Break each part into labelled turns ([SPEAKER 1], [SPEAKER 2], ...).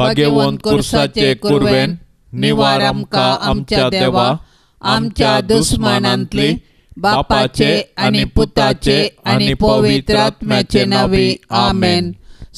[SPEAKER 1] भाग्यवंत कुर्साचे कुर्वेन निवार आमकां आमच्या देवा आमच्या दुस्मानांतली बापाचे आनी पुताचे आनी पवित्र आत्म्याचे नांवी आमेन.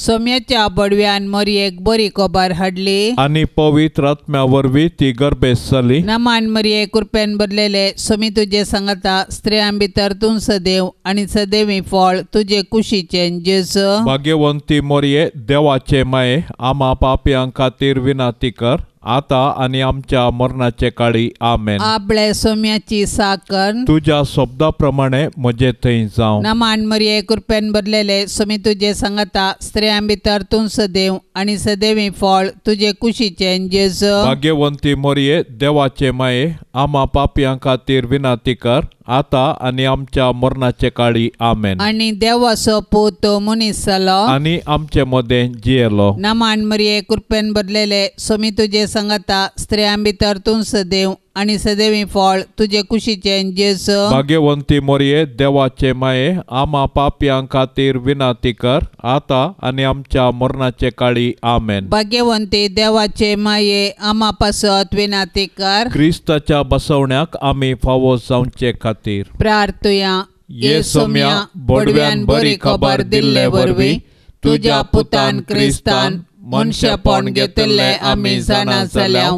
[SPEAKER 1] सोम्याच्या बडव्यान मरयेक बरी खबर हाडली
[SPEAKER 2] आनी पवित्र आत्म्या वरवीं ती गर्भेस्त जाली.
[SPEAKER 1] नमान मरये कृपेन भरलेले सोमी तुजे सांगता स्त्रियां भितर तूं सदैव आनी सदैवी फळ तुजे कुशीचें जेजू.
[SPEAKER 2] भाग्यवंती मरये देवाचे माये आमा पापयां खातीर विनंती कर आता आनी आमच्या मरणाचे काळी आमेन.
[SPEAKER 1] आपले सोम्याची साकर
[SPEAKER 2] तुज्या शब्दा प्रमाणे म्हजे थंय जावं.
[SPEAKER 1] नमान मरये कृपेन भरलेले सोमी तुजे सांगता स्त्रियां भितर तूं सदैव आनी सदैवी फळ तुजे कुशीचें जेजू.
[SPEAKER 2] भाग्यवंती मरये देवाचे माये आमा पापयां खातीर विनंती कर आता आनी आमच्या मरणाचे काळी आमेन.
[SPEAKER 1] आनी देवाचो पूत मनीस जालो
[SPEAKER 2] आनी आमचे मदें जियेलो.
[SPEAKER 1] नमान मरये कृपेन भरलेले सोमी तुजे सांगता स्त्रियां भितर तूं सदैव आनी सदैवी फळ तुजे कुशीचें जेजू.
[SPEAKER 2] भाग्यवंती मरये देवाचे माये आमा पापयां खातीर विनंती कर आता आनी आमच्या मरणाचे काळी आमेन.
[SPEAKER 1] भाग्यवंती देवाचे माये आमा पासत विनंती कर.
[SPEAKER 2] क्रिस्ताच्या बसवण्याक आमी फावो जावचे खातीर
[SPEAKER 1] प्रार्थुया.
[SPEAKER 2] ये सोम्या बडव्यान बरी खबर दिल्ले वरवीं तुज्या पुतान क्रिस्तान मनशेपण घेतिल्लें आमी जाणा जाल्या.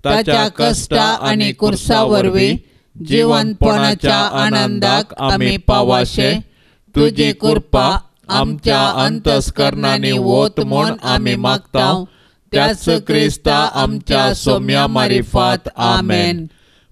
[SPEAKER 2] ताच्या कश्टा आनी कुर्सा वरवीं जिवनपणाच्या आनंदाक आमी पावाशे. तुजी कृपा आमच्या अंतस्करणांनी वत म्हूण आमी मागता. त्याच क्रिस्ता आमच्या सोम्या मारिफात आमेन.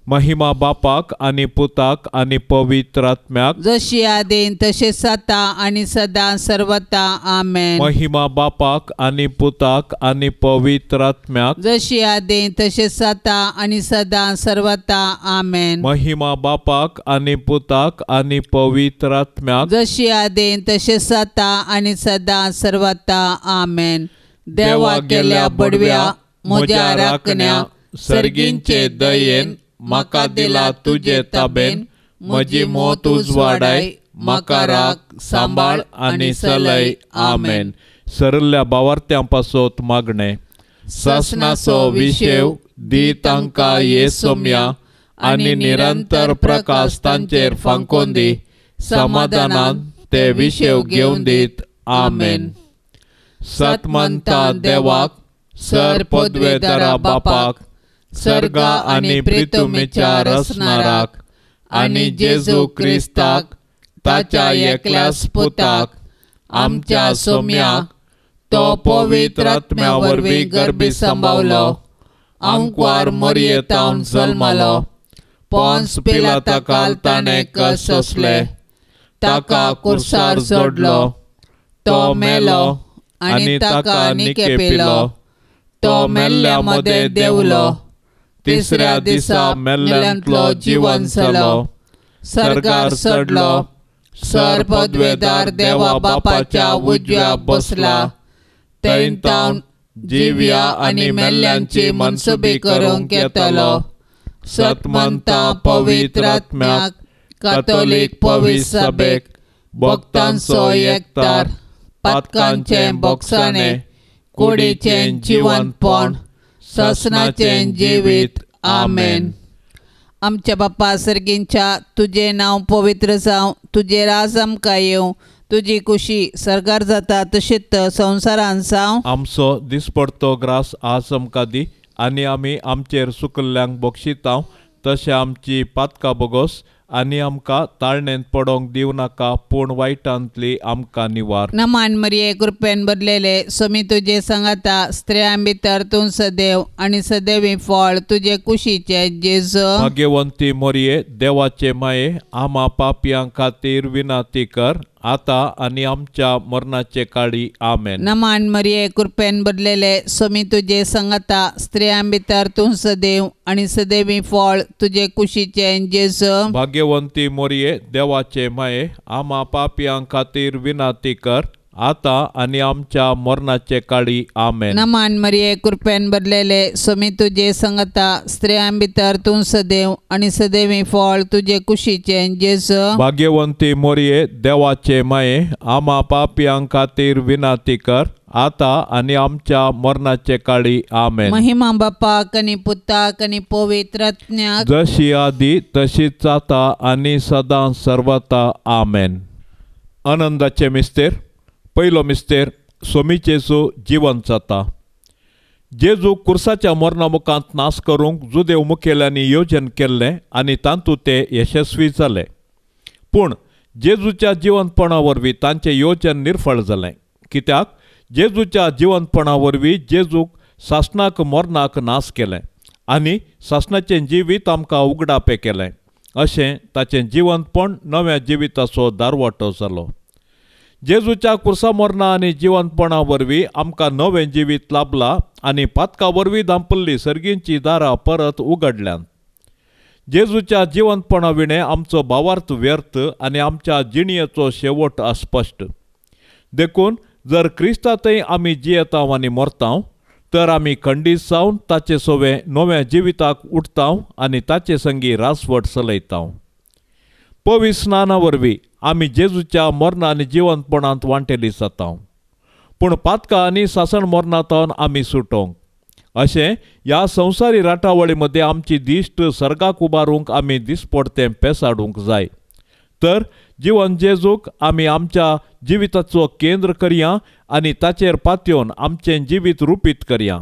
[SPEAKER 2] महिमा बापाक आनी पुताक आनी पवित्र आत्म्याक
[SPEAKER 1] जशी आदीन तशें सता आनी सदां सर्वता आमेन.
[SPEAKER 2] महिमा बापाक आनी पुताक आनी पवित्र आत्म्याक
[SPEAKER 1] जशी आदीन तशें सता आनी सदां सर्वता आमेन.
[SPEAKER 2] महिमा बापाक आनी पुताक आनी पवित्र आत्म्याक
[SPEAKER 1] जशी आदीन तशें सता आनी सदां सर्वता आमेन. देवा गेल्या बडव्या म्हज्या राखण्या
[SPEAKER 2] सर्गींचे दयेन म्हाका दिला तुजे ताबेन म्हजी मोत उजवाडाय म्हाका राख सांबाळ आनी सलय आमेन. सरल्या बावार्थ्यां पासत मागणें. सासणाचो विशेव दी तांकां ये सोम्या आनी निरंतर प्रकाश तांचेर फांकोन दी. समाधानान ते विशेव घेवन दीत आमेन. सतमंता देवाक सर पदवेदारा बापाक सर्गा आनी प्रितुमेच्या रसनाराक आनी जेजू क्रिस्ताक ताच्या एकल्याच पुताक आमच्या सोम्याक तो पवित्र आत्म्या वरवीं गर्भी सांबावलो आंकवार मरयेतावन जल्मालो पोन्स पिलाता काल ताणें कश्ट सोंसले ताका कुर्सार जोडलो तो मेलो आनी ताका निकेपिलो तो मेल्ल्या मदें देंवलो तिसऱ्या दिसा मेल्ल्यांतलो जिवन जालो सर्गार चडलो सर पदवेदार देवा बापाच्या उजव्या बसला थंय तावन जिव्या आनी मेल्ल्यांची मनसुबी करूंक येतलो. सतमंता पवित्र आत्म्याक कातोलीक पवित्र सभेक भक्तांचो एकतार पातकांचें बोगसाणें कुडीचें जिवनपण सासणाचें जिवीत आमेन. आमच्या बापा सर्गींच्या तुजें नांव पवित्र जावं तुजें राज आमकां येवं तुजी कुशी सर्गार जाता तशीच संवसारान जावं. आमचो दिसपडतो ग्रास आज आमकां दी आनी आमी आमचेर सुकल्ल्यांक बक्षितांव तशें आमची पातकां बोगोस आनी आमकां ताळणेंत पडोंक दिवं नाका पूण वायटांतली आमकां निवार.
[SPEAKER 1] नमान मरये कृपेन भरलेले सोमी तुजे सांगाता स्त्रियां भितर तूं सदैव आनी सदैवी फळ तुजे कुशीचें जेजू.
[SPEAKER 2] भाग्यवंती मरये देवाचे माये आमा पापयां खातीर विनंती कर आता आनी आमच्या मरणाचे काळी आमेन.
[SPEAKER 1] नमान मरये कृपेन भरलेले सोमी तुजे सांगाता स्त्रियां भितर तूं सदैव आनी सदैवी फळ तुजे कुशीचें जेजू.
[SPEAKER 2] भाग्यवंती मरये देवाचे माये आमा पापयां खातीर विनंती कर आता आनी आमच्या मरणाचे काळी आमेन.
[SPEAKER 1] नमान मरये कृपेन भरलेले सोमी तुजे सांगाता स्त्रियां भितर तूं सदैव आनी सदैवी फळ तुजे कुशीचें जेजू.
[SPEAKER 2] भाग्यवंती मरये देवाचे माये आमा पापयां खातीर विनंती कर आतां आनी आमच्या मरणाचे काळी. आमेन.
[SPEAKER 1] महिमा बापाक आनी पुताक आनी पवित्र आत्म्याक,
[SPEAKER 2] जशी आदी तशीच आतां आनी सदां सर्वता. आमेन. आनंदाचे मिस्तेर. पयलो मिस्तेर, सोमी जेजू जिवंत जाता. जेजू कुर्साच्या मरणा मुखांत नाश करूंक जुदेव मुखेल्यांनी योजन केल्लें आनी तातूंत ते यशस्वी जाले. पूण जेजूच्या जिवंतपणा वरवीं तांचें योजन निर्फळ जालें. कित्याक जेजूच्या जिवंतपणा वरवीं जेजूक सासणाक मरणाक नाश केलें आनी सासणाचें जिवीत आमकां उगडापें केलें. अशें ताचें जिवंतपण नव्या जिविताचो दारवाटो जालो. जेजूच्या कुर्सा मरणा आनी जिवंतपणा वरवीं आमकां नवें जिवीत लाभलां आनी पातका वरवीं धांपिल्लीं सर्गींचीं दारां परत उगडल्यांत. जेजूच्या जिवंतपणा विणें आमचो भावार्थ व्यर्थ आनी आमच्या जिणयेचो शेवट अस्पश्ट. देखून जर क्रिस्तांतय आमी जियेतांव आनी मरतांव तर आमी खंडीत जावन ताचे सोवे नव्या जिविताक उठतांव आनी ताचे संगी रासवट चलयतांव. पवित्र स्नाना वरवीं आमी जेजूच्या मरणा आनी जिवंतपणांत वांटेली जातांव. पूण पातकां आनी सासण मरणांत आमी सुटोवंक अशें ह्या संवसारी राटावळी मदें आमची दिश्ट सर्गाक उबारूंक आमी दिसपडतें पेसाडूंक जाय. तर जिवन जेजूक आमी आमच्या जिविताचो केंद्र करया आनी ताचेर पातयेवन आमचें जिवीत रुपीत करया.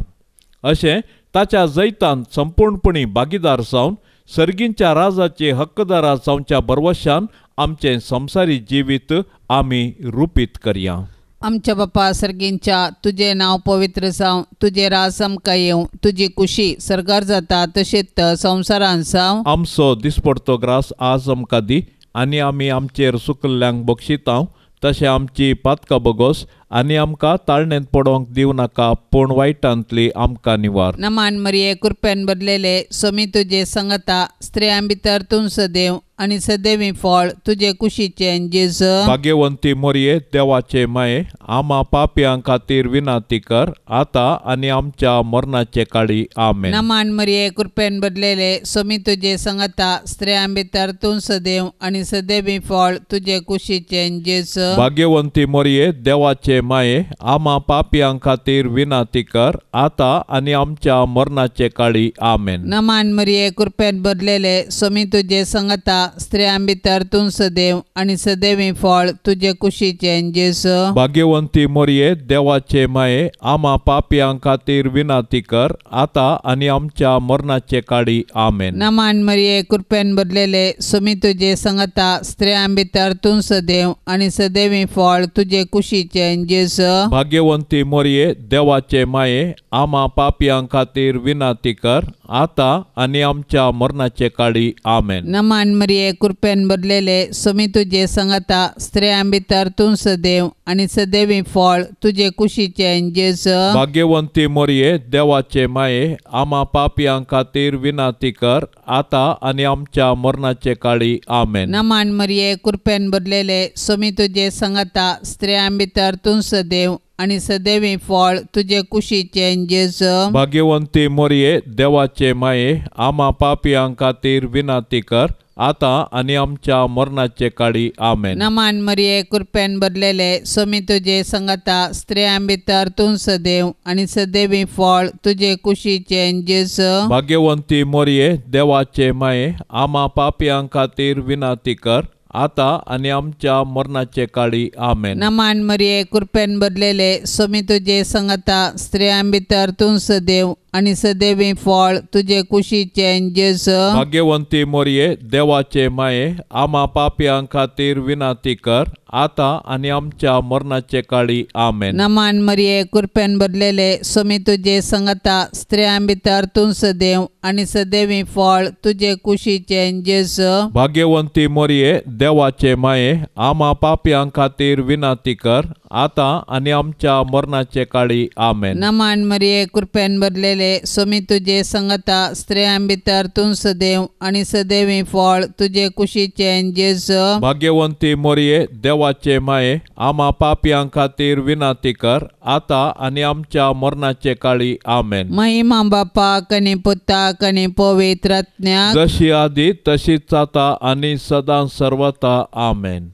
[SPEAKER 2] अशें ताच्या जैतान संपूर्णपणी भागीदार जावन सर्गींच्या राजाचे हक्कदारा जावच्या भरवशान आमचें संवसारी जिवीत आमी रुपीत करया.
[SPEAKER 1] आमच्या बापा सर्गींच्या, तुजें नांव पवित्र जावं, तुजें राज आमकां येवं, तुजी कुशी सर्गार जाता तशेंच संवसारांत जावं.
[SPEAKER 2] आमचो दिसपडतो ग्रास आज आमकां दी आनी आमी आमचेर सुकल्ल्यांक बक्षितांव तशें आमची पातकां बगोस आनी आमकां ताळणेंत पडोवंक दिवं नाका, पूण वायटांतली आमकां निवार.
[SPEAKER 1] नमान मरिये, कृपेन भरलेले, सोमी तुजे संगता, स्त्रियां भितर तूं सदैव आनी सदैवी फळ तुजे कुशीचें जेजू.
[SPEAKER 2] भाग्यवंती मरिये, देवाचे माये, आमा पापयां खातीर विनंती कर आतां आनी आमच्या मरणाचे काळी. आमेन.
[SPEAKER 1] नमान मरिये, कृपेन भरलेले, सोमी तुजे संगता, स्त्रियां भितर तूं सदैव आनी सदैवी फळ तुजे कुशीचें जेजू.
[SPEAKER 2] भाग्यवंती मरिये, देवाचे माये, आमा पापयां खातीर विनंती कर आतां आनी आमच्या मरणाचे काळी. आमेन.
[SPEAKER 1] नमान मरिये, कृपेन भरलेले, सोमी तुजे संगता, स्त्रियां भितर तूं सदैव आनी सदैवी फळ तुजे कुशीचें जेजू.
[SPEAKER 2] भाग्यवंती मरिये, देवाचे माये, आमा पापयां खातीर विनंती कर आतां आनी आमच्या मरणाचे काळी. आमेन.
[SPEAKER 1] नमान मरिये, कृपेन भरलेले, सोमी तुजे संगता, स्त्रियां भितर तूं सदैव आनी सदैवी फळ तुजे कुशीचें जेजू.
[SPEAKER 2] भाग्यवंती मरिये, देवाचे माये, आमा पापयां खातीर विनंती कर आतां आनी आमच्या मरणाचे काळी. आमेन.
[SPEAKER 1] नमान मरिये, कृपेन भरलेले, सोमी तुजे संगता, स्त्रियां भितर तूं सदैव आनी सदैवी फळ तुजे कुशीचें जेजू.
[SPEAKER 2] भाग्यवंती मरिये, देवाचे माये, आमा पापयां खातीर विनंती कर आतां आनी आमच्या मरणाचे काळी. आमेन.
[SPEAKER 1] नमान मरिये, कृपेन भरलेले, सोमी तुजे संगता, स्त्रियां भितर तूं सदैव आनी सदैवी फळ तुजे कुशीचें जेजू.
[SPEAKER 2] भाग्यवंती मरिये, देवाचे माये, आमा पापयां खातीर विनंती कर आतां आनी आमच्या मरणाचे काळी. आमेन.
[SPEAKER 1] नमान मरिये, कृपेन भरलेले, सोमी तुजे संगता, स्त्रियां भितर तूं सदैव आनी सदैवी फळ तुजे कुशीचें जेजू.
[SPEAKER 2] भाग्यवंती मरिये, देवाचे माये, आमा पापयां खातीर विनंती कर आतां आनी आमच्या मरणाचे काळी. आमेन.
[SPEAKER 1] नमान मरिये, कृपेन भरलेले, सोमी तुजे संगता, स्त्रियां भितर तूं सदैव आनी सदैवी फळ तुजे कुशीचें जेजू.
[SPEAKER 2] भाग्यवंती मरिये, देवाचे माये, आमा पापयां खातीर विनंती कर आतां आनी आमच्या मरणाचे काळी. आमेन.
[SPEAKER 1] नमान मरिये, कृपेन भरलेले, सोमी तुजे संगता, स्त्रियां भितर तूं सदैव आनी सदैवी फळ तुजे कुशीचें जेजू.
[SPEAKER 2] भाग्यवंती मरिये, देवाचे माये, आमा पापयां खातीर विनंती कर आतां आनी आमच्या मरणाचे काळी. आमेन.
[SPEAKER 1] नमान मरिये, कृपेन भरलेले, सोमी तुजे संगता, स्त्रियां भितर तूं सदैव आनी सदैवी फळ तुजे कुशीचें जेजू.
[SPEAKER 2] भाग्यवंती मरिये, देवाचे माये, आमा पापयां खातीर विनंती कर आतां आनी आमच्या मरणाचे काळी. आमेन.
[SPEAKER 1] महिमा बापाक आनी पुताक आनी पवित्र आत्म्याक,
[SPEAKER 2] जशी आदी तशीच आतां आनी सदां सर्वता. आमेन.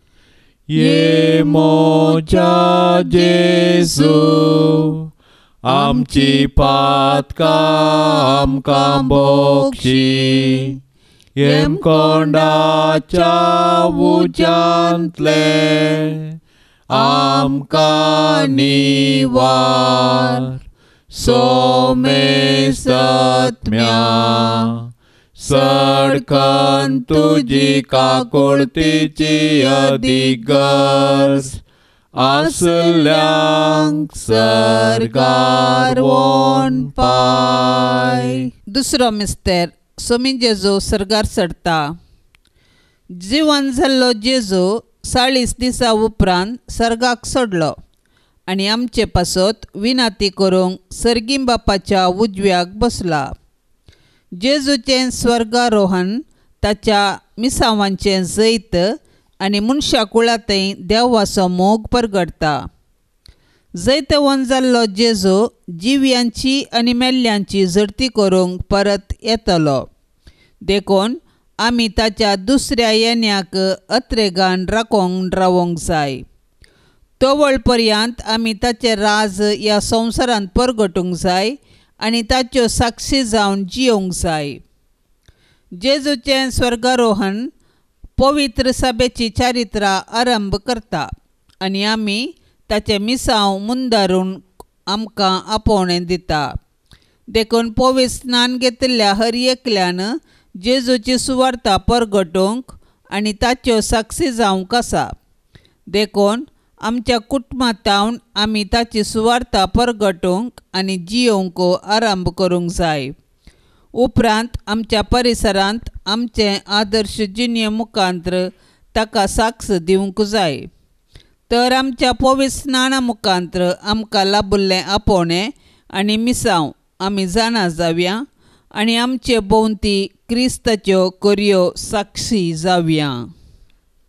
[SPEAKER 2] ये मोजा जेजू आमची पातकां आमकां बोक्षी येमकोंडाच्या उज्यांतलें आमकां निवार सोमेसत्म्या सडकन तुजी काकुळतीची अदीक गरज आसल्यांक सर्गार वोन पाय.
[SPEAKER 1] दुसरो मिस्तेर सोमी जेजू सर्गार चडता. जिवन जाल्लो जेजू 40 दिसां उपरांत सर्गाक सोडलो आनी आमचे पासत विनाती करूंक सर्गी बापाच्या उजव्याक बसला. जेजूचें स्वर्गारोहण ताच्या मिसावांचें जैत आनी मनशा कुळांतय देवाचो मोग परगडटा. जैतवंत जाल्लो जेजू जिव्यांची आनी मेल्ल्यांची झडती करूंक परत येतलो. देखून आमी ताच्या दुसऱ्या येण्याक अत्रेगान राखोंक रावोंक जाय. तवळ पर्यंत आमी ताचें राज ह्या संवसारांत परगटूंक जाय आनी ताच्यो साक्षी जावन जियोंक जाय. जेजूचें स्वर्गारोहण पवित्र सभेची चारित्रा आरंभ करता आनी आमी ताचें मिसांव मुंदारून आमकां आपोवणें दिता. देखून पवित्र स्नान घेतिल्ल्या हर एकल्यान जेजूची सुवार्ता परगटूंक आनी ताच्यो साक्षी जावंक आसा. देखून आमच्या कुटुंबांतावन आमी ताची सुवार्ता परगटूंक आनी जियोवंक आरंभ करूंक जाय. उपरांत आमच्या परिसरांत आमचें आदर्श जिणे मुखांत्र ताका साक्ष दिवंक जाय. तर आमच्या पवित्र स्नाना मुखांत्र आमकां लाबिल्लें आपोवणें आनी मिसांव आमी जाणा जावया आनी आमचे भोंवती क्रिस्ताच्यो करयो साक्षी जावया.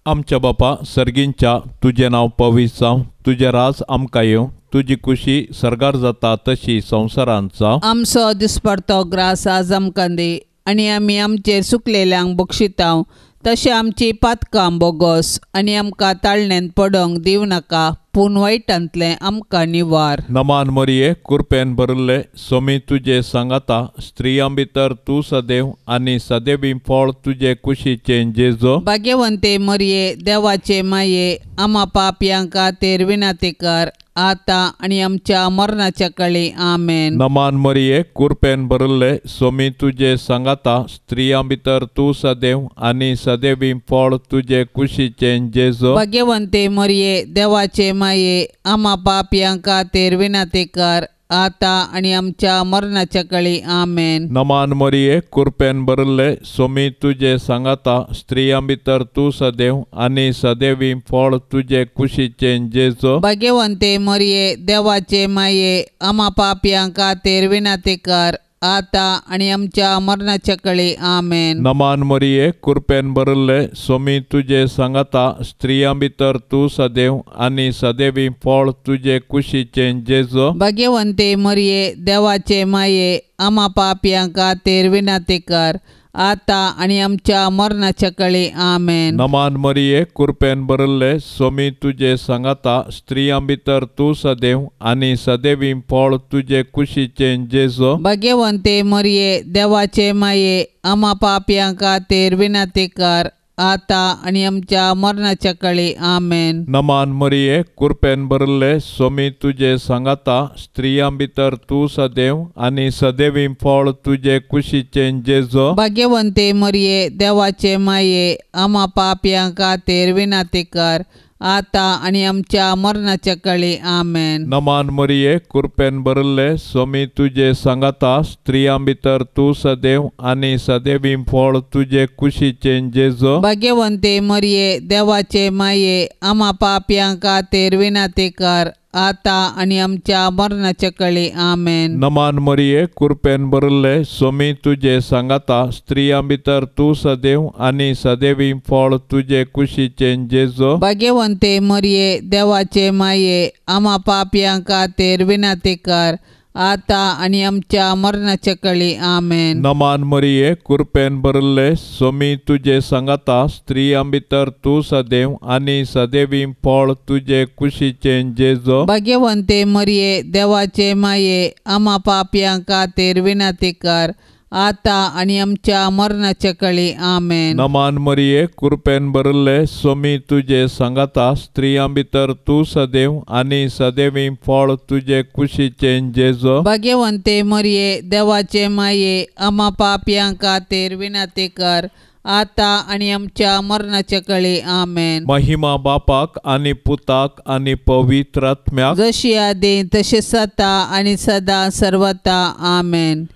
[SPEAKER 2] आमच्या बापा सर्गींच्या तुजें नांव पवित्र जावं, तुजें राज आमकां येवं, तुजी कुशी सर्गार जाता तशी संवसारांत जावं.
[SPEAKER 1] आमचो दिसपडतो ग्रास आज आमकां दी आनी आमी आमचेर सुकलेल्यांक बक्षितांव तशें आमची पातकां बोगस आनी आमकां ताळण्यांत पडोंक दिवं नाका पूण वायटांतलें आमकां निवार.
[SPEAKER 2] नमान मरिये कुरपेन भरिल्ले सोमी तुजे सांगाता, स्त्रियां भितर तूं सदैव आनी सदैवी फळ तुजे कुशीचें जेजो.
[SPEAKER 1] भाग्यवंते मरिये देवाचे माये आमा पापयां खातीर विनंती कर आतां आनी आमच्या मरणाच्या काळी. आमेन.
[SPEAKER 2] नमान मरिये कुरपेन भरिल्ले सोमी तुजे सांगाता, स्त्रियां भितर तूं सदैव आनी सदैवी फळ तुजे कुशीचें जेजो.
[SPEAKER 1] भाग्यवंते मरिये देवाचे माये आमा पापयां खातीर विनंती कर आतां आनी आमच्या मरणाच्या काळी. आमेन.
[SPEAKER 2] नमान मरिये कुरपेन भरिल्ले सोमी तुजे सांगाता, स्त्रियां भितर तूं सदैव आनी सदैवी फळ तुजे कुशीचें जेजो.
[SPEAKER 1] भाग्यवंते मरिये देवाचे माये आमा पापयां खातीर विनंती कर आतां आनी आमच्या मरणाच्या काळी. आमेन.
[SPEAKER 2] नमान मरिये कुरपेन भरिल्ले सोमी तुजे सांगाता, स्त्रियां भितर तूं सदैव आनी सदैवी फळ तुजे कुशीचें जेजो.
[SPEAKER 1] भाग्यवंते मरिये देवाचे माये आमा पापयां खातीर विनंती कर आतां आनी आमच्या मरणाच्या काळी. आमेन.
[SPEAKER 2] नमान मरिये कुरपेन भरिल्ले सोमी तुजे सांगाता, स्त्रियां भितर तूं सदैव आनी सदैवी फळ तुजे कुशीचें जेजो.
[SPEAKER 1] भाग्यवंते मरिये देवाचे माये आमा पापयां खातीर विनंती कर आतां आनी आमच्या मरणाच्या काळी. आमेन.
[SPEAKER 2] नमान मरिये कुरपेन भरिल्ले सोमी तुजे सांगाता, स्त्रियां भितर तूं सदैव आनी सदैवी फळ तुजे कुशीचें जेजो.
[SPEAKER 1] भाग्यवंते मरिये देवाचे माये आमा पापयां खातीर विनंती कर आतां आनी आमच्या मरणाच्या काळी. आमेन.
[SPEAKER 2] नमान मरिये कुरपेन भरिल्ले सोमी तुजे सांगाता, स्त्रियां भितर तूं सदैव आनी सदैवी फळ तुजे कुशीचें जेजो.
[SPEAKER 1] भाग्यवंते मरिये देवाचे माये आमा पापयां खातीर विनंती कर आतां आनी आमच्या मरणाच्या काळी. आमेन.
[SPEAKER 2] नमान मरिये कुरपेन भरिल्ले सोमी तुजे सांगाता, स्त्रियां भितर तूं सदैव आनी सदैवी फळ तुजे कुशीचें जेजो.
[SPEAKER 1] भाग्यवंते मरिये देवाचे माये आमा पापयां खातीर विनंती कर आतां आनी आमच्या मरणाच्या कळी. आमेन.
[SPEAKER 2] नमान मरिये, कृपेन भरिल्ले, सोमी तुजे सांगाता, स्त्रियां भितर तूं सदैव आनी सदैवी फळ तुजे कुशीचें जेजो.
[SPEAKER 1] भाग्यवंते मरिये, देवाचे माये, आमा पापयां खातीर विनंती कर, आतां आनी आमच्या मरणाच्या कळी. आमेन.
[SPEAKER 2] नमान मरिये, कृपेन भरिल्ले, सोमी तुजे सांगाता, स्त्रियां भितर तूं सदैव आनी सदैवी फळ तुजे कुशीचें जेजो.
[SPEAKER 1] भाग्यवंते मरिये, देवाचे माये, आमा पापयां खातीर विनंती कर, आतां आनी आमच्या मरणाच्या कळी. आमेन.
[SPEAKER 2] महिमा बापाक आनी पुताक आनी पवित्र आत्म्याक,
[SPEAKER 1] जशी आदी तशी सता आनी सदां सर्वता. आमेन.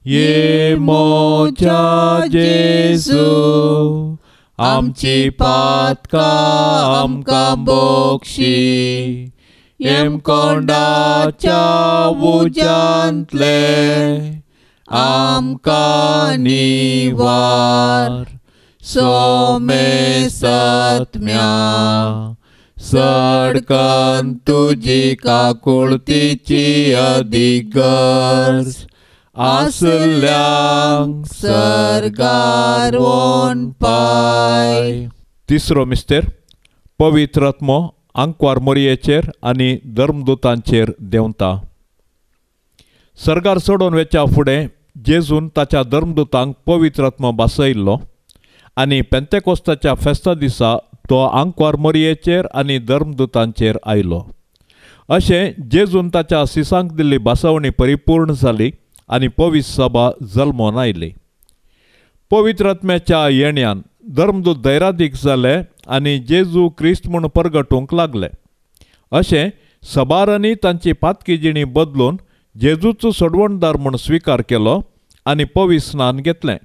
[SPEAKER 2] ये मोजा जेजू, आमची पातकां आमकां बोक्षी, येमकोंडाच्या उज्यांतले आमकां निवार, सोमे सत्म्या सडकन तुजी काकुळतीची अदीक गरज आसल्यांक सर्गार वोन पाय. तिसरो मिस्तेर, पवित्र आत्मो आंकवार मोरयेचेर आनी धर्मदूतांचेर देंवता. सर्गार चडोवन वेच्या फुडें जेजून ताच्या धर्मदूतांक पवित्र आत्मो भासयल्लो आनी पेंतेकोस्ताच्या फेस्ता दिसा तो आंकवार मोरयेचेर आनी धर्मदूतांचेर आयलो. अशें जेजून ताच्या सिसांक दिल्ली भासवणी परिपूर्ण जाली आनी पवित्र सभा जल्मोन आयली. पवित्र आत्म्याच्या येण्यान धर्मदूत धैरादीक जाले आनी जेजू क्रिस्त म्हूण परगटूंक लागले. अशें सबारांनी तांची पातकी जिणी बदलून जेजूचो सोडवणदार म्हूण स्विकार केलो आनी पवित्र स्नान घेतलें.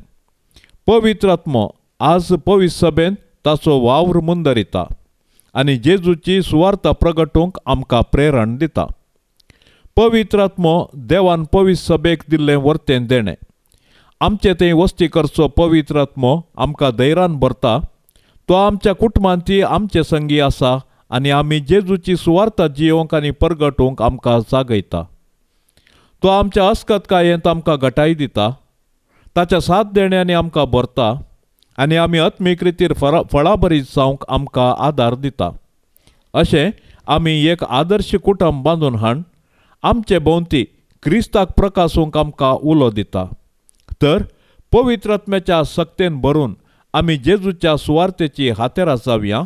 [SPEAKER 2] पवित्र आत्मो आज पवित्र सभेंत ताचो वावर मुंदरिता आनी जेजूची सुवार्ता प्रगटूंक आमकां प्रेरण दिता. पवित्र आत्मो देवान पवित्र सभेक दिल्लें वर्तें देणें. आमचे थंय वस्ती करचो पवित्र आत्मो आमकां धैर्यान भरता. तो आमच्या कुटुंबांत आमचे संगी आसा आनी आमी जेजूची सुवार्ता जियोवंक आनी परगटूंक आमकां जागयता. तो आमच्या अस्कतकायेंत आमकां घटाय दिता, ताच्या साथ देण्यांनी आमकां भरता आनी आमी आत्मीक रितीर फळाभरीत जावंक आमकां आदार दिता. अशें आमी एक आदर्श कुटुंब बांदून हाण आमचे भोंवती क्रिस्ताक प्रकासूंक आमकां उलो दिता. तर पवित्र आत्म्याच्या सक्तेन भरून आमी जेजूच्या सुवार्तेची हातेरां जावया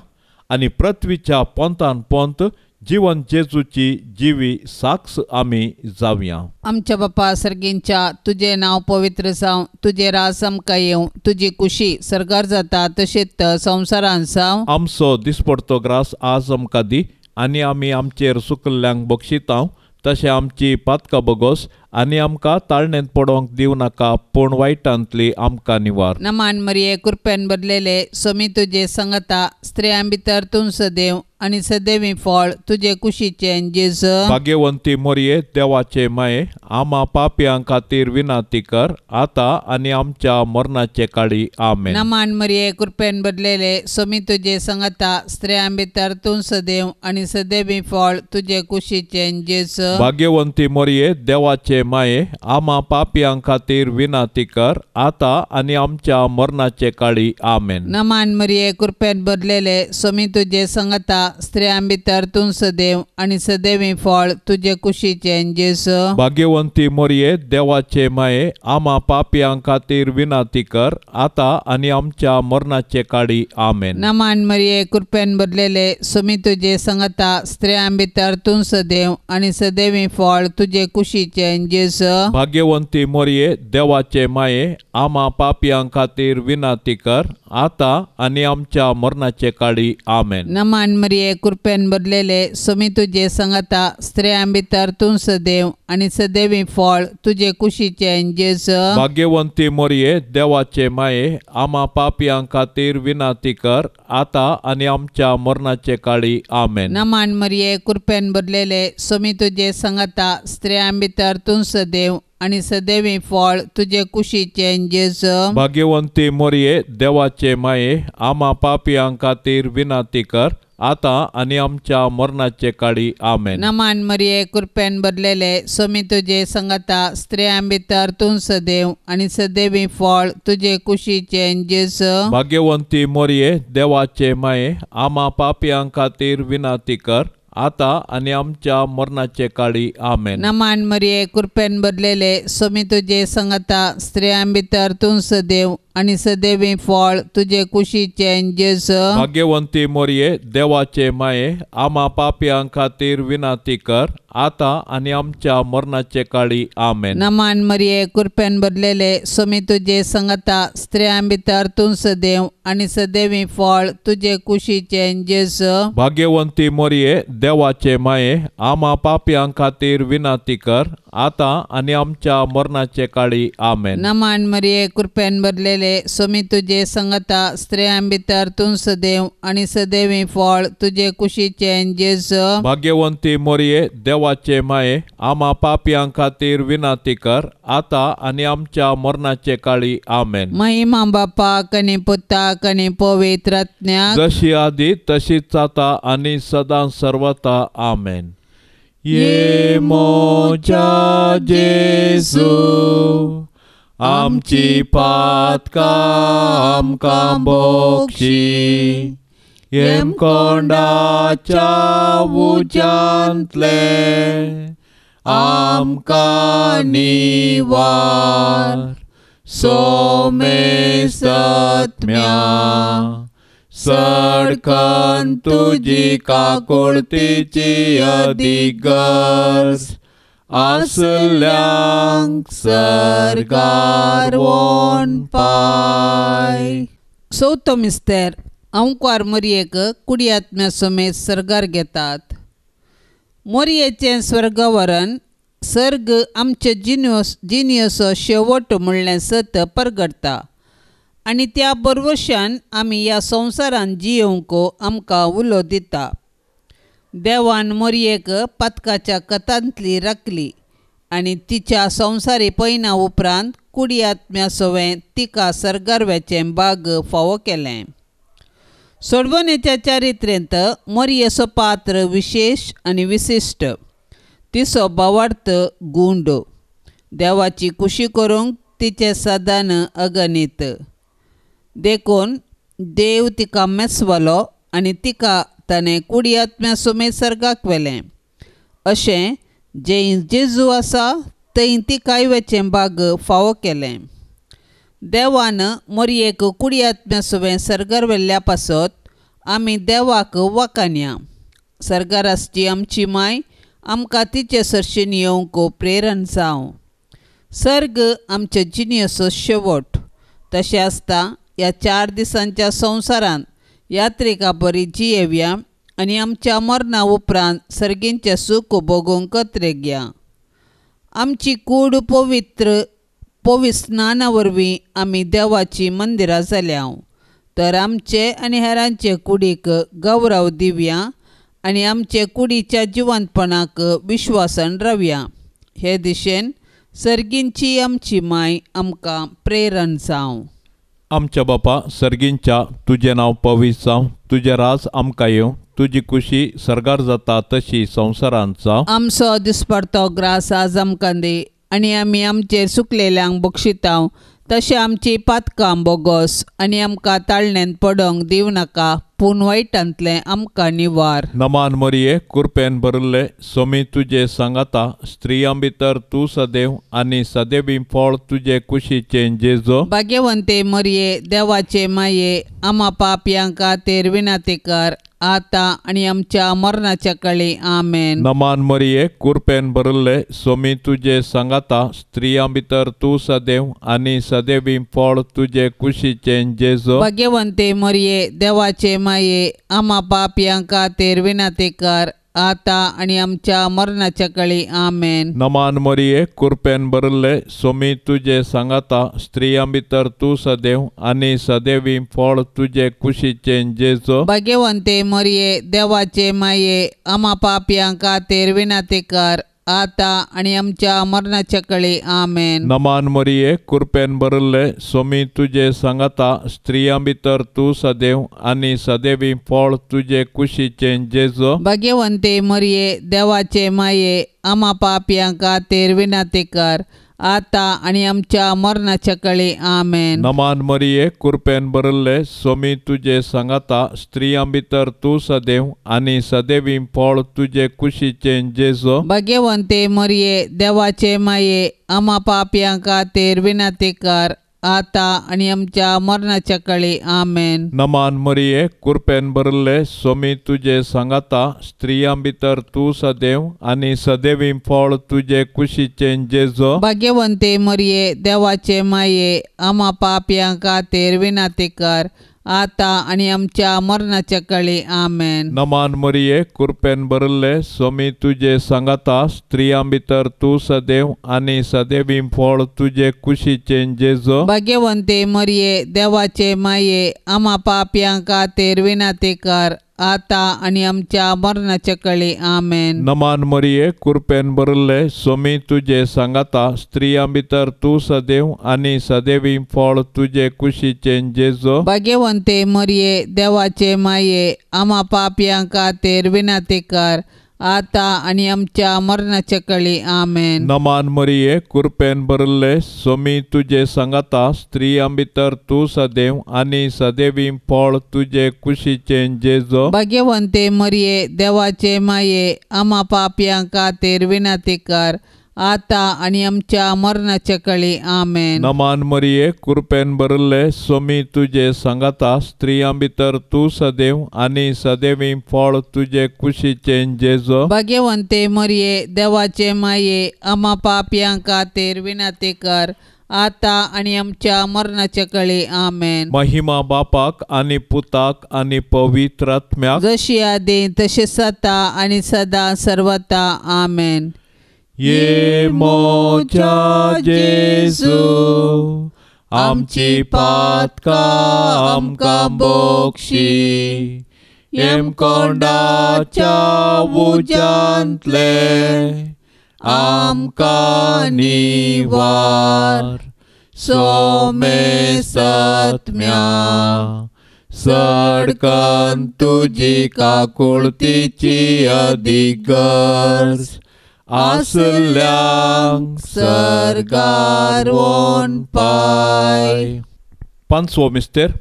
[SPEAKER 2] आनी पृथ्वीच्या पोंतान पोंत जिवन जेजूची जिवी साक्ष आमी जावया.
[SPEAKER 1] आमच्या बापा सर्गींच्या, तुजें नांव पवित्र जावं, तुजें राज आमकां येवं, तुजी कुशी सर्गार जाता तशेंच संवसारांत जावं.
[SPEAKER 2] आमचो दिसपडतो ग्रास आज आमकां दी आनी आमी आमचेर सुकल्ल्यांक बक्षितांव तशें आमची पातकां बोगोस आनी आमकां ताळणेंत पडोवंक दिवं नाका, पूण वायटांतली आमकां निवार.
[SPEAKER 1] नमान मरिये, कृपेन भरलेले, सोमी तुजे संगता, स्त्रियां भितर तूं सदैव आनी सदैवी फळ तुजे कुशीचें जेजू.
[SPEAKER 2] भाग्यवंती मरिये, देवाचे माये, आमा पापयां खातीर विनंती कर, आतां आनी आमच्या मरणाचे काळी. आमेन.
[SPEAKER 1] नमान मरिये, कृपेन भरलेले, सोमी तुजे संगता, स्त्रियां भितर तूं सदैव आनी सदैवी फळ तुजे कुशीचें जेजू.
[SPEAKER 2] भाग्यवंती मरिये, देवाचे माये, आमा पापयां खातीर विनंती कर, आतां आनी आमच्या मरणाचे काळी. आमेन.
[SPEAKER 1] नमान मरिये, कृपेन भरलेले, सोमी तुजे संगता, स्त्रियां भितर तूं सदैव आनी सदैवी फळ तुजे कुशीचें जेजू.
[SPEAKER 2] भाग्यवंती मरिये, देवाचे माये, आमा पापयां खातीर विनंती कर, आतां आनी आमच्या मरणाचे काळी. आमेन.
[SPEAKER 1] नमान मरिये, कृपेन भरलेले, सोमी तुजे संगता, स्त्रियां भितर तूं सदैव आनी सदैवी फळ तुजे कुशीचें जेजू.
[SPEAKER 2] भाग्यवंती मरिये, देवाचे माये, आमा पापयां खातीर विनंती कर, आतां आनी आमच्या मरणाचे काळी. आमेन.
[SPEAKER 1] नमान मरिये, कृपेन भरलेले, सोमी तुजे संगता, स्त्रियां भितर तूं सदैव आनी सदैवी फळ तुजे कुशीचें जेजू.
[SPEAKER 2] भाग्यवंती मरिये, देवाचे माये, आमा पापयां खातीर विनंती कर, आतां आनी आमच्या मरणाचे काळी. आमेन.
[SPEAKER 1] नमान मरिये, कृपेन भरलेले, सोमी तुजे संगता, स्त्रियां भितर तूं सदैव आनी सदैवी फळ तुजे कुशीचें जेजू.
[SPEAKER 2] भाग्यवंती मरिये, देवाचे माये, आमा पापयां खातीर विनंती कर, आतां आनी आमच्या मरणाचे काळी आमेन.
[SPEAKER 1] नमान मरिये कृपेन भरलेले सोमी तुजे संगता स्त्रियां भितर तूं सदैव आनी सदैवी फळ तुजे कुशीचें जेजू.
[SPEAKER 2] भाग्यवंती मोरये देवाचे माये आमा पापयां खातीर विनंती कर आतां आनी आमच्या मरणाचे काळी आमेन.
[SPEAKER 1] नमान मरिये कृपेन भरलेले सोमी तुजे संगता स्त्रियां भितर तूं सदैव आनी सदैवी फळ तुजे कुशीचें जेजू.
[SPEAKER 2] भाग्यवंती मोरये देवाचे माये आमा पापयां खातीर विनंती कर आतां आनी आमच्या मरणाचे काळी आमेन.
[SPEAKER 1] नमान मरिये कृपेन भरलेले सोमी तुजे संगता स्त्रियां भितर तूं सदैव आनी सदैवी फळ तुजे कुशीचें जेजू.
[SPEAKER 2] भाग्यवंती मोरये देवाचे माये आमा पापयां खातीर विनंती कर आतां आनी आमच्या मरणाचे काळी आमेन.
[SPEAKER 1] नमान मरिये कृपेन भरलेले सोमी तुजे संगता स्त्रियां भितर तूं सदैव आनी सदैवी फळ तुजे कुशीचें जेजू.
[SPEAKER 2] भाग्यवंती मोरये देवाचे माये आमा पापयां खातीर विनंती कर आतां आनी आमच्या मरणाचे काळी आमेन.
[SPEAKER 1] महिमा बापाक आनी पुताक आनी पवित्र आत्म्याक
[SPEAKER 2] जशी आदी तशीच आतां आनी सदां सर्वता आमेन. ये मोजा जेजू आमची पातकां आमकां बोक्षी हेमकोंडाच्या उज्यांतले आमकां निवार सोमेसत्म्या सडकन तुजी काकुळतीची अधिगर्ज आसल्यांक सरगार वोन पाय.
[SPEAKER 1] चवथो मिस्तेर अंकुआर मोरयेक कुडियात्म्या समेत सर्गार घेतात. मोरयेचें स्वर्गवरण सर्ग आमचे जिनियोचो शेवट म्हणलें सत परगटता आनी त्या बरवशान आमी ह्या संवसारान जियोवंक आमकां उलो दिता. देवान मोरयेक पातकाच्या कथांतली राखली आनी तिच्या संवसारी पयना उपरांत कुडी आत्म्या सवें तिका सर्गार वेचें बाग फावो केलें. सोडवणेच्या चारित्रेंत मोरयेचो पात्र विशेश आनी विशिश्ट. तिचो भावार्थ गुंड देवाची कुशी करूंक तिचें साधन अगणीत. देखून देव तिका मेसवलो आनी तिका ताणें कुडी आत्म्या समेत सर्गाक व्हेलें. अशें जंय जेजू आसा थंय तिकाय वेचें बाग फावो केलें. देवान मोरयेक कुडी आत्म्या सवें सर्गार व्हेल्ल्या पासत आमी देवाक वाखाणया. सर्गार आसची आमची माय आमकां तिचे सरशीन येवंक प्रेरण जावं. सर्ग आमचे जिणेचो शेवट. तशें आसता ह्या 4 दिसांच्या संवसारांत यात्रिका बरी जियेवया आनी आमच्या मरणा उपरांत सर्गींचें सूख भोगूंक कत्रेगया. आमची कूड पवित्र पवित्र स्नाना वरवीं आमी देवाची मंदिरां जाल्या तर आमचे आनी हेरांचे कुडीक गौरव दिवया आनी आमचे कुडीच्या जिवंतपणाक विश्वासान रावया. हे दिशेन सर्गींची आमची माय आमकां प्रेरण जावं.
[SPEAKER 2] आमच्या बापा सर्गींच्या तुजें नांव पवित्र जावं, तुजें राज आमकां येवं, तुजी कुशी सर्गार जाता तशी संवसारांत जावं.
[SPEAKER 1] आमचो दिसपडतो ग्रास आज आमकां दी आनी आमी आमचेर सुकलेल्यांक बक्षितांव तशें आमची पातकां बोगस आनी आमकां ताळण्यांत पडोंक दिवं नाका पूण वायटांतलें आमकां निवार.
[SPEAKER 2] नमान मरिये कृपेन भरिल्ले सोमी तुजे सांगाता स्त्रियां भितर तूं सदैव आनी सदैवी फळ तुजे कुशीचें जेजो.
[SPEAKER 1] भाग्यवंते मरिये देवाचे माये आमा पापयां खातीर विनंती कर आतां आनी आमच्या मरणाच्या काळी. आमेन.
[SPEAKER 2] नमान मरिये कृपेन भरिल्ले सोमी तुजे सांगाता स्त्रियां भितर तूं सदैव आनी सदैवी फळ तुजे कुशीचें जेजो.
[SPEAKER 1] भाग्यवंते मरिये देवाचे माये आमा पापयां खातीर विनंती कर आतां आनी आमच्या मरणाच्या काळी. आमेन.
[SPEAKER 2] नमान मरिये कृपेन भरिल्ले सोमी तुजे सांगाता स्त्रियां भितर तूं सदैव आनी सदैवी फळ तुजे कुशीचें जेजो.
[SPEAKER 1] भाग्यवंते मरिये देवाचे माये आमा पापयां खातीर विनंती कर आतां आनी आमच्या मरणाच्या कळे. आमेन.
[SPEAKER 2] नमान मरिये, कृपेन भरिल्ले, सोमी तुजे सांगाता, स्त्रियां भितर तूं सदैव आनी सदैवी फळ तुजे कुशीचें जेजू.
[SPEAKER 1] भाग्यवंते मरिये, देवाचे माये, आमा पापयां खातीर विनंती कर, आतां आनी आमच्या मरणाच्या कळे. आमेन.
[SPEAKER 2] नमान मरिये, कृपेन भरिल्ले, सोमी तुजे सांगाता, स्त्रियां भितर तूं सदैव आनी सदैवी फळ तुजे कुशीचें जेजू.
[SPEAKER 1] भाग्यवंते मरिये, देवाचे माये, आमा पापयां खातीर विनंती कर, आतां आनी आमच्या मरणाच्या कळे. आमेन.
[SPEAKER 2] नमान मरिये, कृपेन भरिल्ले, सोमी तुजे सांगाता, स्त्रियां भितर तूं सदैव आनी सदैवी फळ तुजे कुशीचें जेजू.
[SPEAKER 1] भाग्यवंते मरिये, देवाचे माये, आमा पापयां खातीर विनंती कर, आतां आनी आमच्या मरणाच्या कळे. आमेन.
[SPEAKER 2] नमान मरिये, कृपेन भरिल्ले, सोमी तुजे सांगाता, स्त्रियां भितर तूं सदैव आनी सदैवी फळ तुजे कुशीचें जेजू.
[SPEAKER 1] भाग्यवंते मरिये, देवाचे माये, आमा पापयां खातीर विनंती कर, आतां आनी आमच्या मरणाच्या कळे. आमेन.
[SPEAKER 2] नमान मरिये, कृपेन भरिल्ले, सोमी तुजे सांगाता, स्त्रियां भितर तूं सदैव आनी सदैवी फळ तुजे कुशीचें जेजू.
[SPEAKER 1] भाग्यवंते मरिये, देवाचे माये, आमा पापयां खातीर विनंती कर, आतां आनी आमच्या मरणाच्या कळे. आमेन.
[SPEAKER 2] नमान मरिये, कृपेन भरिल्ले, सोमी तुजे सांगाता, स्त्रियां भितर तूं सदैव आनी सदैवी फळ तुजे कुशीचें जेजू.
[SPEAKER 1] भाग्यवंते मरिये, देवाचे माये, आमा पापयां खातीर विनंती कर, आतां आनी आमच्या मरणाच्या कळे. आमेन.
[SPEAKER 2] नमान मरिये, कृपेन भरिल्ले, सोमी तुजे सांगाता, स्त्रियां भितर तूं सदैव आनी सदैवी फळ तुजे कुशीचें जेजू.
[SPEAKER 1] भाग्यवंते मरिये, देवाचे माये, आमा पापयां खातीर विनंती कर, आतां आनी आमच्या मरणाच्या कळे. आमेन.
[SPEAKER 2] महिमा बापाक आनी पुताक आनी पवित्र आत्म्याक,
[SPEAKER 1] जशी आदी तशी सता आनी सदा सर्वता. आमेन.
[SPEAKER 2] ये मोच्या जेजू, आमची पातकां आमकां बोक्षी, येमकोंडाच्या उज्यांतले आमकां निवार, सोमे सत्म्या सडकन तुजी काकुळतीची अदीक गरज आसल्यांक
[SPEAKER 1] सर्गार वोन पाय.
[SPEAKER 2] पांचवो मिस्तेर,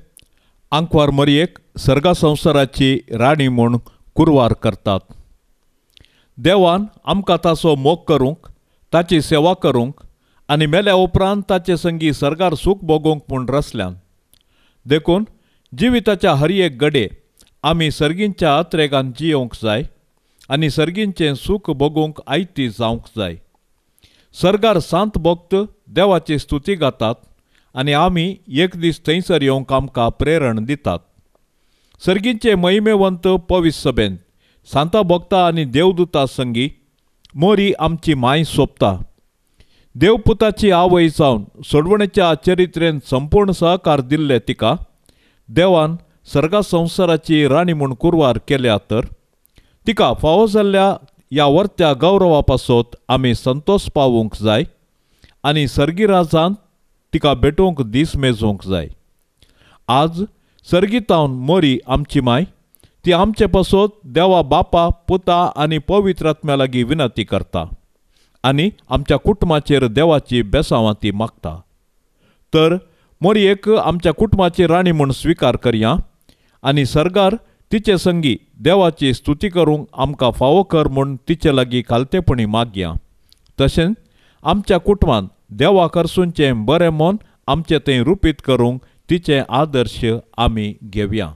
[SPEAKER 2] आंकवार मरियेक सर्गा संवसाराची राणी म्हूण कुरवार करतात. देवान आमकां ताचो मोग करूंक, ताची सेवा करूंक आनी मेल्या उपरांत ताचे संगी सर्गार सूख भोगूंक म्हूण रचल्यान. देखून जिविताच्या हर एक गडे आमी सर्गींच्या अत्रेगान जियोवंक जाय आनी सर्गींचें सूख भोगूंक आयती जावंक जाय. सर्गार सांत भक्त देवाची स्तुती गातात आनी आमी एक दीस थंयसर येवंक आमकां प्रेरण दितात. सर्गींचे महिमेवंत पवित्र सभेंत सांता भक्ता आनी देवदूता संगी मोरी आमची माय सोंपता. देवपुताची आवय जावन सोडवणेच्या चरित्रेन संपूर्ण सहकार दिल्ले तिका देवान सर्गा संवसाराची राणी म्हूण कुरवार केल्या तर तिका फावो जाल्ल्या ह्या वर्त्या गौरवा पासत आमी संतोश पावूंक जाय आनी सर्गी राजान तिका भेटोवंक दीस मेजोवंक जाय. आज सर्गीतावन मोरी आमची माय ती आमचे पासत देवा बापा, पुता आनी पवित्र आत्म्या लागीं विनंती करता आनी आमच्या कुटुंबाचेर देवाची बेसांवां ती मागता. तर मोरयेक आमच्या कुटुंबाची राणी म्हूण स्विकार करया आनी सर्गार तिचे संगी देवाची स्तुती करूंक आमकां फावो कर म्हूण तिचे लागीं खालतेपणी मागया. तशेंच आमच्या कुटुंबान देवा करसूनचें बरें मन आमचें थंय रुपीत करूंक तिचें आदर्श आमी घेवया.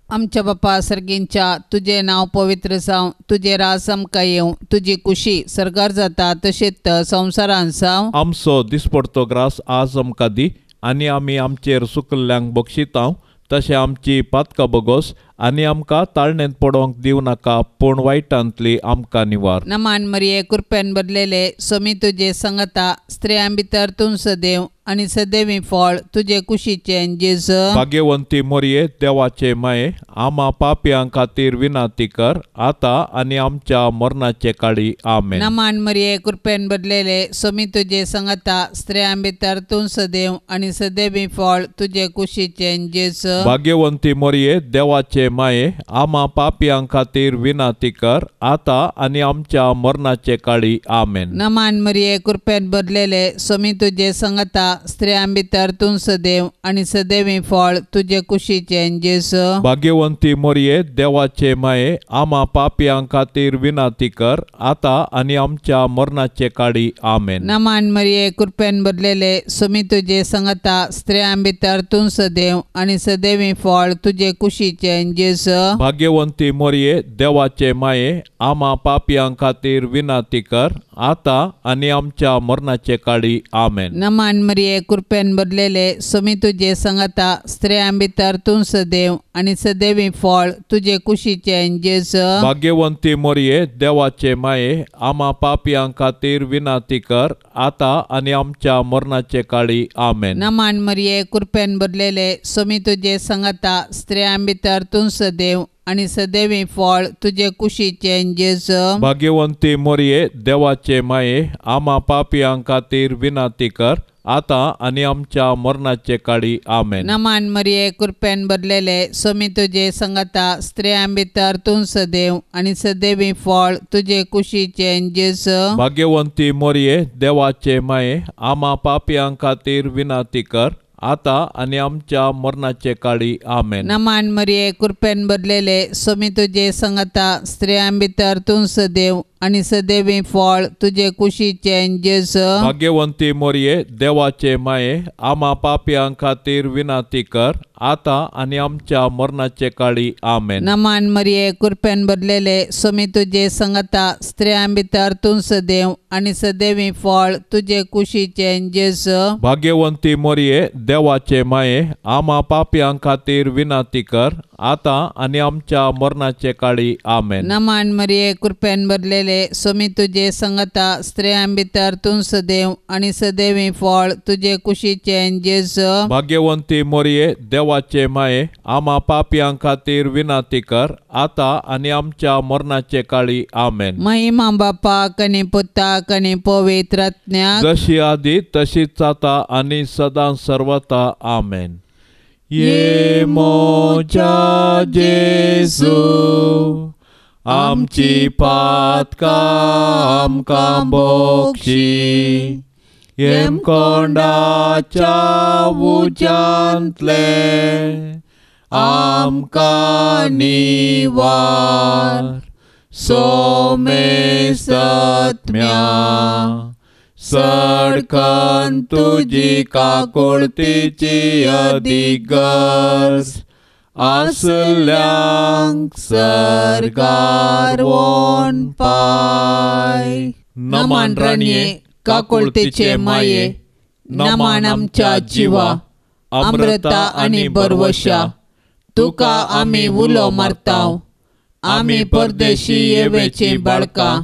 [SPEAKER 1] आमच्या बापा सर्गींच्या, तुजें नांव पवित्र जावं, तुजें राज आमकां येवं, तुजी कुशी सर्गार जाता तशेंच संवसारांत जावं.
[SPEAKER 2] आमचो दिसपडतो ग्रास आज आमकां दी आनी आमी आमचेर सुकल्ल्यांक बक्षितांव तशें आमची पातकां बोगोस आनी आमकां ताळणेंत पडोवंक दिवं नाका पूण वायटांतली आमकां निवार.
[SPEAKER 1] नमान मरिये कृपेन भरलेले सोमी तुजे संगता स्त्रियां भितर तूं सदैव आनी सदैवी फळ तुजे कुशीचें जेजू.
[SPEAKER 2] भाग्यवंती मरिये देवाचे माये आमा पापयां खातीर विनंती कर आतां आनी आमच्या मरणाचे काळी. आमेन.
[SPEAKER 1] नमान मरिये कृपेन भरलेले सोमी तुजे संगता स्त्रियां भितर तूं सदैव आनी सदैवी फळ तुजे कुशीचें जेजू.
[SPEAKER 2] भाग्यवंती मरिये देवाचे माये आमा पापयां खातीर विनंती कर आतां आनी आमच्या मरणाचे काळी. आमेन.
[SPEAKER 1] नमान मरिये कृपेन भरलेले सोमी तुजे संगता स्त्रियां भितर तूं सदैव आनी सदैवी फळ तुजे कुशीचें जेजू.
[SPEAKER 2] भाग्यवंती मरिये देवाचे माये आमा पापयां खातीर विनंती कर आतां आनी आमच्या मरणाचे काळी. आमेन.
[SPEAKER 1] नमान मरिये कृपेन भरलेले सोमी तुजे संगता स्त्रियां भितर तूं सदैव आनी सदैवी फळ तुजे कुशीचें जेजू.
[SPEAKER 2] भाग्यवंती मरिये देवाचे माये आमा पापयां खातीर विनंती कर आतां आनी आमच्या मरणाचे काळी. आमेन.
[SPEAKER 1] नमान मरिये कृपेन भरलेले सोमी तुजे संगता स्त्रियां भितर तूं सदैव आनी सदैवी फळ तुजे कुशीचें जेजू.
[SPEAKER 2] भाग्यवंती मरिये देवाचे माये आमा पापयां खातीर विनंती कर आतां आनी आमच्या मरणाचे काळी. आमेन.
[SPEAKER 1] नमान मरिये कृपेन भरलेले सोमी तुजे संगता स्त्रियां भितर तूं सदैव आनी सदैवी फळ तुजे कुशीचें जेजू.
[SPEAKER 2] भाग्यवंती मरिये देवाचे माये आमा पापयां खातीर विनंती कर आतां आनी आमच्या मरणाचे काळी. आमेन.
[SPEAKER 1] नमान मरिये कृपेन भरलेले सोमी तुजे संगता स्त्रियां भितर तूं सदैव आनी सदैवी फळ तुजे कुशीचें जेजू.
[SPEAKER 2] भाग्यवंती मरिये देवाचे माये आमा पापयां खातीर विनंती कर आतां आनी आमच्या मरणाचे काळी. आमेन.
[SPEAKER 1] नमान मरिये कृपेन भरलेले सोमी तुजे संगता स्त्रियां भितर तूं सदैव आनी सदैवी फळ तुजे कुशीचें जेजू.
[SPEAKER 2] भाग्यवंती मरिये देवाचे माये आमा पापयां खातीर विनंती कर आतां आनी आमच्या मरणाचे काळी. आमेन.
[SPEAKER 1] नमान मरिये कृपेन भरलेले सोमी तुजे संगता स्त्रियां भितर तूं सदैव आनी सदैवी फळ तुजे कुशीचें जेजू.
[SPEAKER 2] भाग्यवंती मरिये देवाचे माये आमा पापयां खातीर विनंती कर आतां आनी आमच्या मरणाचे काळी. आमेन.
[SPEAKER 1] नमान मरिये कृपेन भरलेले सोमी तुजे संगता स्त्रियां भितर तूं सदैव आनी सदैवी फळ तुजे कुशीचें जेजू.
[SPEAKER 2] भाग्यवंती मरिये देवाचे माये आमा पापयां खातीर विनंती कर आतां आनी आमच्या मरणाचे काळी. आमेन.
[SPEAKER 1] महिमा बापाक आनी पुताक आनी पवित्र आत्म्याक,
[SPEAKER 2] जशी आदी तशीच आतां आनी सदां सर्वता. आमेन. ये मोजा जेजू आमची पातकां आमकां बोक्षी हेमकोंडाच्या उज्यांतले आमकां निवार सोमेसत्म्या सडकन तुजी काकुळतीची अधिगर्ज आसल्यांक सर्गार वोन पाय.
[SPEAKER 1] नमान राणये काकुळतीचे माये, नमान आमच्या जिवा अमृता आनी बरवशा, तुका आमी उलो मारताव. आमी परदेशी येवेची बाळकां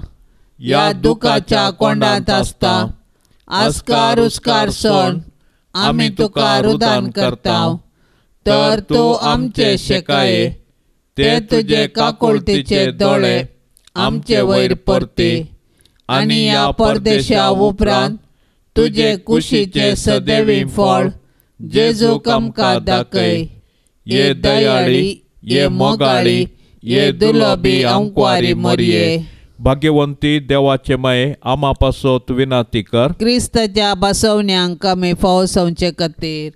[SPEAKER 1] ह्या दुखाच्या कोंडांत आसता. आस्कार उस्कार सोड आमी तुका रुदान करताव, तर तूं आमचे शेकाये ते तुजे काकुळतीचे दोळे आमचे वयर परती आनी ह्या परदेशा उपरांत तुजे कुशीचे सदैवी फळ जेजूक आमकां दाखय. ये दयाळी, ये मोगाळी, ये दुलबी आंकवारी मरिये,
[SPEAKER 2] भाग्यवंती देवाचे माये आमा पासत विनंती कर.
[SPEAKER 1] क्रिस्ताच्या बसवण्यांक आमी फावो जावचे खातीर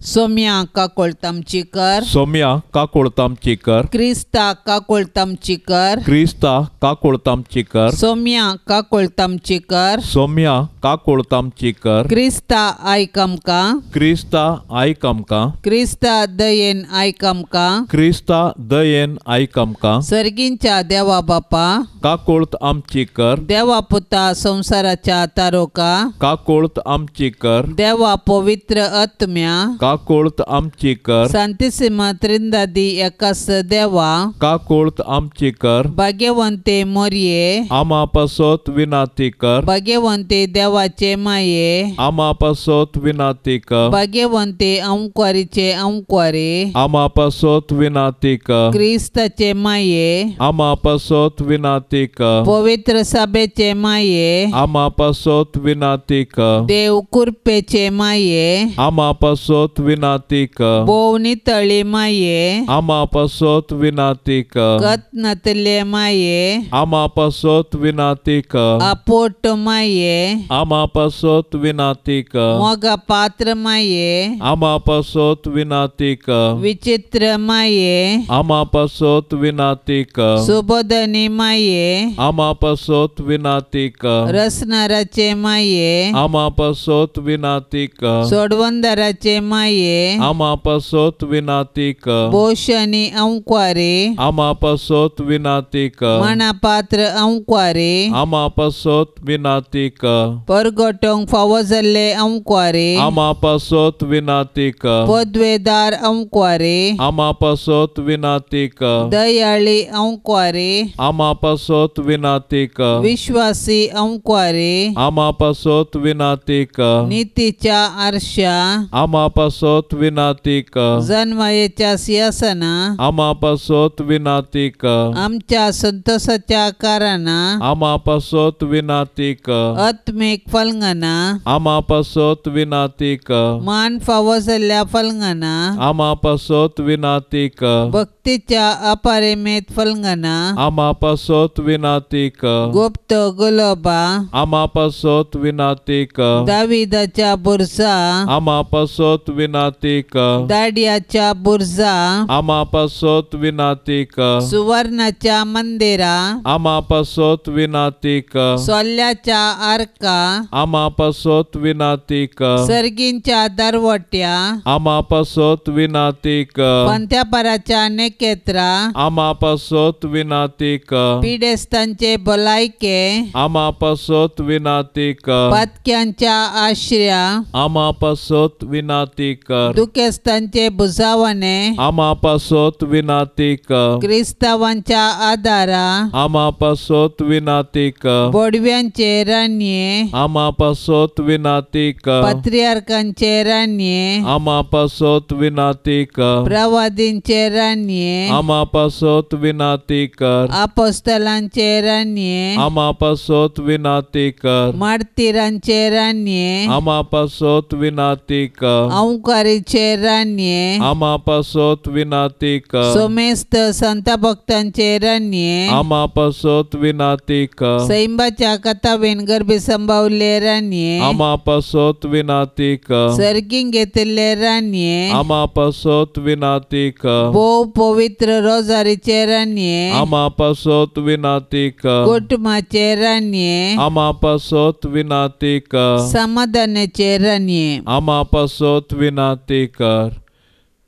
[SPEAKER 1] सोम्या काकुळतामची कर.
[SPEAKER 2] सोम्या काकुळतामची कर.
[SPEAKER 1] क्रिस्ता काकुळतामची कर.
[SPEAKER 2] क्रिस्ता काकुळतामची कर.
[SPEAKER 1] सोम्या काकुळतामची कर.
[SPEAKER 2] सोम्या काकुळतामची कर.
[SPEAKER 1] क्रिस्ता आयक आमकां.
[SPEAKER 2] क्रिस्ता आयक आमकां.
[SPEAKER 1] क्रिस्ता दयेन आयक आमकां.
[SPEAKER 2] क्रिस्ता दयेन आयक आमकां.
[SPEAKER 1] सर्गींच्या देवा बापा
[SPEAKER 2] काकुळत आमची कर.
[SPEAKER 1] देवा पुता संवसाराच्या तारोका
[SPEAKER 2] काकुळत आमची कर.
[SPEAKER 1] देवा पवित्र आत्म्या
[SPEAKER 2] काकुळत आमची कर।
[SPEAKER 1] सांतिसिमा त्रिंदादी एकास देवा
[SPEAKER 2] काकुळत आमची कर।
[SPEAKER 1] भाग्यवंते मोरये
[SPEAKER 2] आमा पासत विनाती कर।
[SPEAKER 1] भाग्यवंते देवाचे माये
[SPEAKER 2] आमा पासत विनाती कर।
[SPEAKER 1] भाग्यवंते अंकुरीचे अंकुरे
[SPEAKER 2] आमा पासत विनाती कर।
[SPEAKER 1] क्रिस्ताचे माये
[SPEAKER 2] आमा पासत विनाती कर।
[SPEAKER 1] पवित्र सभेचे माये
[SPEAKER 2] आमा पासत विनाती कर।
[SPEAKER 1] देव कृपेचे माये
[SPEAKER 2] आमा पासत विनाती कर।
[SPEAKER 1] भोव नितळी माये
[SPEAKER 2] आमा पासत विनाती कर।
[SPEAKER 1] गत नातले माये
[SPEAKER 2] आमा पासत विनाती कर।
[SPEAKER 1] अपोट माये
[SPEAKER 2] आमा पासत विनाती कर।
[SPEAKER 1] मोगा पात्र माये
[SPEAKER 2] आमा पासत विनाती कर।
[SPEAKER 1] विचित्र माये
[SPEAKER 2] आमा पासत विनाती कर।
[SPEAKER 1] सुबोधनी माये
[SPEAKER 2] आमा पासत विनाती कर।
[SPEAKER 1] रसनाराचे माये
[SPEAKER 2] आमा पासत विनाती कर।
[SPEAKER 1] सोडवंदराचे माये
[SPEAKER 2] आमा पासत विनाती कर।
[SPEAKER 1] भोशनी अंकुरे
[SPEAKER 2] आमा पासत विनाती कर।
[SPEAKER 1] मनापात्र अंकुरे
[SPEAKER 2] आमा पासत विनाती कर।
[SPEAKER 1] परगटोंक फावो जाल्ले अंकुरे
[SPEAKER 2] आमा पासत विनाती कर।
[SPEAKER 1] पदवेदार अंकुरे
[SPEAKER 2] आमा पासत विनाती कर।
[SPEAKER 1] दयाळी अंकुरे
[SPEAKER 2] आमा पासत विनाती कर।
[SPEAKER 1] विश्वासी अंकुरे
[SPEAKER 2] आमा पासत विनाती कर।
[SPEAKER 1] नीतीच्या आरशा
[SPEAKER 2] आमा पासत विनाती कर।
[SPEAKER 1] जनमायेच्या सिंहासना
[SPEAKER 2] आमा पासत विनाती कर।
[SPEAKER 1] आमच्या संतोषाच्या कारणां
[SPEAKER 2] आमा पासत विनाती कर।
[SPEAKER 1] आत्मीक फलंगना
[SPEAKER 2] आमा पासत विनाती कर।
[SPEAKER 1] मान फावो जाल्ल्या फलंगना
[SPEAKER 2] आमा पासत विनाती कर।
[SPEAKER 1] भक्तीच्या अपरिमेत फलंगना
[SPEAKER 2] आमा पासत विनाती कर।
[SPEAKER 1] गुप्त गुलोबा
[SPEAKER 2] आमा पासत विनाती कर।
[SPEAKER 1] दाविदाच्या बुरजा
[SPEAKER 2] आमा पासत विनाती कर।
[SPEAKER 1] दाडियाच्या बुरजा
[SPEAKER 2] आमा पासत विनाती कर।
[SPEAKER 1] सुवर्णाच्या मंदिरा
[SPEAKER 2] आमा पासत विनाती कर।
[SPEAKER 1] सोल्याच्या आर्का
[SPEAKER 2] आमा पासत विनाती कर।
[SPEAKER 1] सर्गींच्या दरवट्या
[SPEAKER 2] आमा पासत विनाती कर।
[SPEAKER 1] पंत्यापराच्या नेकेत्रा
[SPEAKER 2] आमा पासत विनाती कर।
[SPEAKER 1] पिडेस्तांचे भलायके
[SPEAKER 2] आमा पासत विनाती कर।
[SPEAKER 1] पातक्यांच्या आश्र्या
[SPEAKER 2] आमा पासत विनाती कर।
[SPEAKER 1] दुखेस्तांचे बुजावणे
[SPEAKER 2] आमा पासत विनाती कर।
[SPEAKER 1] क्रिस्तावांच्या आदारा
[SPEAKER 2] आमा पासत विनाती कर।
[SPEAKER 1] बोडव्यांचे राणये
[SPEAKER 2] आमा पासत विनाती कर।
[SPEAKER 1] पत्रियार्कांचे राणये
[SPEAKER 2] आमा पासत विनाती कर।
[SPEAKER 1] प्रवादींचे राणये
[SPEAKER 2] आमा पासत विनाती कर।
[SPEAKER 1] अपोस्तलांचे राणये
[SPEAKER 2] आमा पासत विनाती कर।
[SPEAKER 1] मार्तीरांचे राणये
[SPEAKER 2] आमा पासत विनाती कर।
[SPEAKER 1] अंकारीचे राणये
[SPEAKER 2] आमा पासत विनाती कर।
[SPEAKER 1] सोमेस्त संत भक्तांचे राणये
[SPEAKER 2] आमा पासत विनाती कर।
[SPEAKER 1] सैंबाच्या कथावेन गर्भी संभावले राणये
[SPEAKER 2] आमा पासत विनाती कर।
[SPEAKER 1] सर्गींग घेतिल्ले राणये
[SPEAKER 2] आमा पासत विनाती कर।
[SPEAKER 1] भोव पवित्र रोजारीचे राणये
[SPEAKER 2] आमा पासत विनाती कर।
[SPEAKER 1] कुटुंबाचे राणये
[SPEAKER 2] आमा पासत विनाती कर।
[SPEAKER 1] समाधानाचे राणये
[SPEAKER 2] आमा पासत विनाती कर।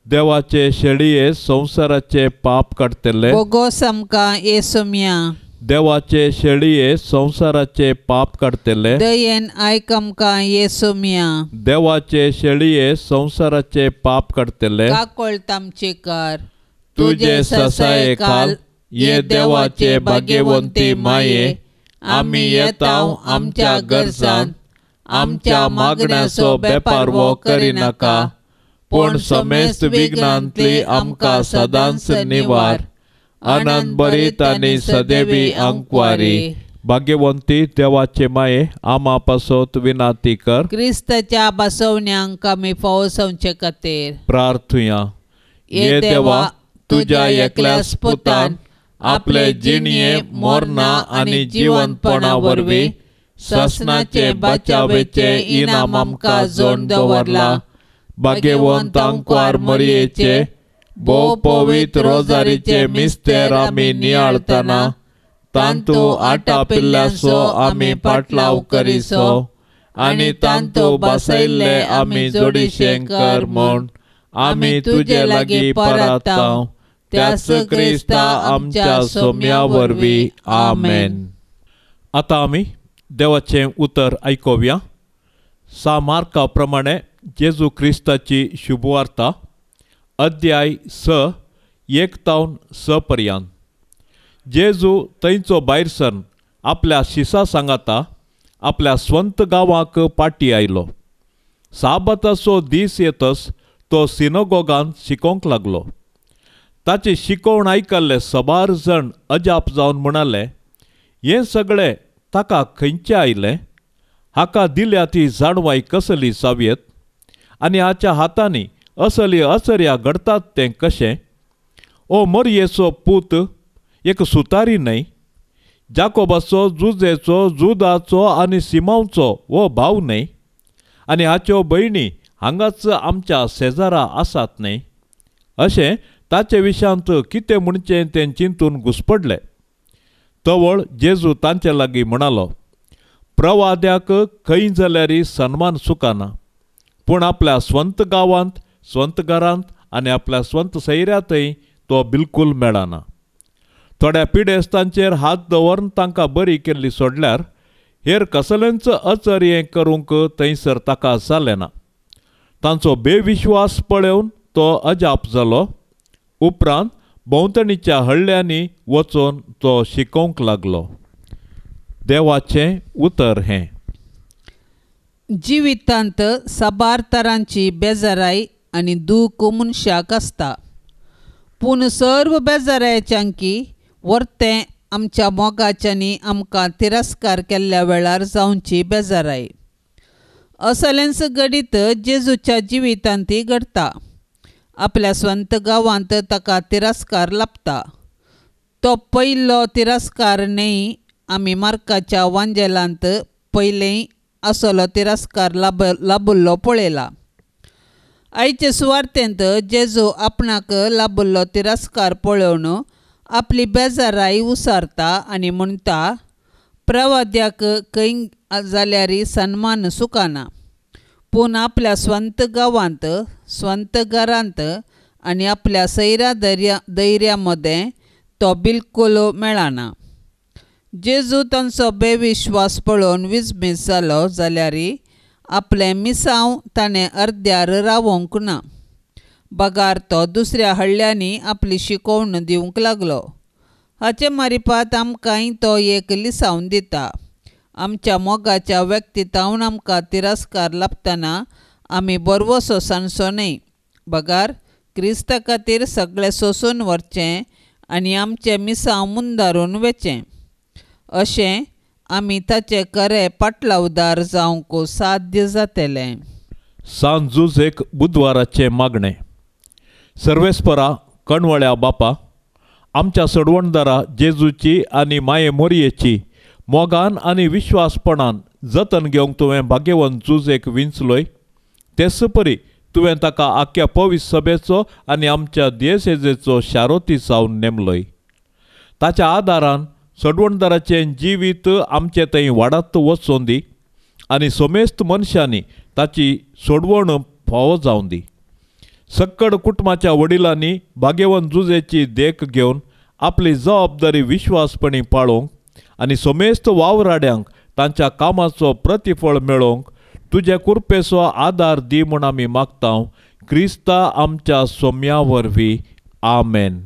[SPEAKER 2] देवाचे शेळये संवसाराचे पाप काडटले
[SPEAKER 1] बोगोस आमकां येसुम्या।
[SPEAKER 2] देवाचे शेळये संवसाराचे पाप काडटले
[SPEAKER 1] दयेन आयक आमकां येसुम्या।
[SPEAKER 2] देवाचे शेळये संवसाराचे पाप काडटले
[SPEAKER 1] काकोळत आमची कर।
[SPEAKER 2] तुजे ससाये खाल ये देवाचे भाग्यवंती माये आमी येताव आमच्या गरजान आमच्या मागण्याचो बेपारवो करिनाका पूण समेस्त विघ्नांतली आमकां सदांच निवार। आनंद बरीत आनी सदैवी अंकवारी। भाग्यवंती देवाचे माये आमा पासत विनाती कर।
[SPEAKER 1] क्रिस्ताच्या बसवण्यांक आमी फावो जावचे खातीर
[SPEAKER 2] प्रार्थुया। ये देवा तुज्या एकल्याच पुतान आपले जिणये मरणा आनी जिवंतपणा वरवीं सासणाचे बचावेचे इनाम आमकां जोड दवरला। भाग्यवंत अंकवार मरयेचे भोव पवित्र रोजारीचे मिस्तेर आमी नियाळतना तांतू आटापिल्ल्याचो आमी पाटलाव करिसो आनी तांतू बसयल्ले आमी जोडीशें कर म्हूण आमी तुजे लागीं परताव त्याच क्रिस्ता आमच्या सोम्या वरवीं आमेन। आतां आमी देवाचें उतर आयकुया। सा मार्का प्रमाणे जेजू क्रिस्ताची शुभवार्ता अध्याय 6 1 तावन 6 पर्यंत. जेजू थंयचो भायर सरन आपल्या शिसा सांगाता आपल्या स्वंत गांवाक पाटी आयलो. साबाताचो दीस येतच तो सिनोगोगान शिकोवंक लागलो. ताची शिकोवण आयकल्ले सबार जण अजाप जावन म्हणाले, हें सगळें ताका खंयचें आयलें? हाका दिल्या ती जाणवाय कसली जावयेत आनी हाच्या हातांनी असली अचर्या घडतात तें कशें? ओ मोरयेचो पूत एक सुतारी न्हय? जाकोबाचो, जुजेचो, जुदाचो आनी सिमांवचो हो भाव न्हय? आनी हाच्यो भयणी हांगाच आमच्या शेजारा आसात न्हय? अशें ताचे विशांत कितें म्हणचें तें चिंतून घुसपडलें. तवळ जेजू तांचे लागीं म्हणालो, प्रवाद्याक खंय जाल्यार सन्मान चुकना, पूण आपल्या स्वंत गांवांत, स्वंत घरांत आनी आपल्या स्वंत सैऱ्यांतय तो बिलकूल मेळना. थोड्या पिडेस्तांचेर हात दवरून तांकां बरी केल्ली सोडल्यार हेर कसलेंच अचर्य करूंक थंयसर ताका जालें ना. तांचो बेविश्वास पळोवन तो अजाप जालो. उपरांत भोंवतणीच्या हळ्ळ्यांनी वचून तो शिकोवंक लागलो. देवाचें उतर हें.
[SPEAKER 1] जिवितांत साबार तरांची बेजाराय आनी दूख मनशाक आसता, पूण सर्व बेजारायच्यांकी वर्तें आमच्या मोगाच्यांनी आमकां तिरस्कार केल्ल्या वेळार जावची बेजाराय. असलेंच घडीत जेजूच्या जिवितांत घडटा. आपल्या स्वंत गांवांत ताका तिरस्कार लाभता. तो पयलो तिरस्कार न्हय, आमी मार्काच्या वांजेलांत पयलें असलो तिरस्कार लाबिल्लो पळयला. आयचे सुवार्तेंत जेजू आपणाक लाबिल्लो तिरस्कार पळोवन आपली बेजाराय उसारता आनी म्हणटा, प्रवाद्याक खंय जाल्यार सन्मान चुकना, पूण आपल्या स्वंत गांवांत, स्वंत घरांत आनी आपल्या सैरा दैर्या मदें तो बिलकूल मेळना. जेजू तांचो बेविश्वास पळोवन विजमीत जालो जाल्यार आपलें मिसांव ताणें अर्द्यार रावोंक ना, बगार तो दुसऱ्या हळ्ळ्यांनी आपली शिकोवण दिवंक लागलो. हाचे मारिपात आमकांय तो एक लिसावन दिता. आमच्या मोगाच्या व्यक्तितावन आमकां तिरस्कार लाभतना आमी बरवसो सांडचो न्हय, बगार क्रिस्ता खातीर सगळें सोसून व्हरचें आनी आमचें मिसांव मुंदारून वेचें. अशें आमी ताचे खरे पाटलावदार जावंक साध्य जातलें.
[SPEAKER 2] सांत जुझेक बुधवाराचें मागणें. सर्वेस्परा कणवळ्या बापा, आमच्या सोडवणदारा जेजूची आनी माये मोरयेची मोगान आनी विश्वासपणान जतन घेवंक तुवें भाग्यवंत जुझेक विंचलोय. तेच परी तुवें ताका आख्या पवित्र सभेचो आनी आमच्या दियेसेजेचो शारोती जावन नेमलोय. ताच्या आदारान सोडवणदाराचें जिवीत आमचे थंय वाडत वचोन दी आनी समेस्त मनशांनी ताची सोडवण फावो जावन दी. सक्कड कुटुंबाच्या वडिलांनी भाग्यवंत जुझेची देख घेवन आपली जबाबदारी विश्वासपणी पाळोवंक आनी समेस्त वावराड्यांक तांच्या कामाचो प्रतिफळ मेळोवंक तुजे कृपेचो आदार दी म्हूण आमी मागता. क्रिस्ता आमच्या सोम्या वरवीं. आमेन.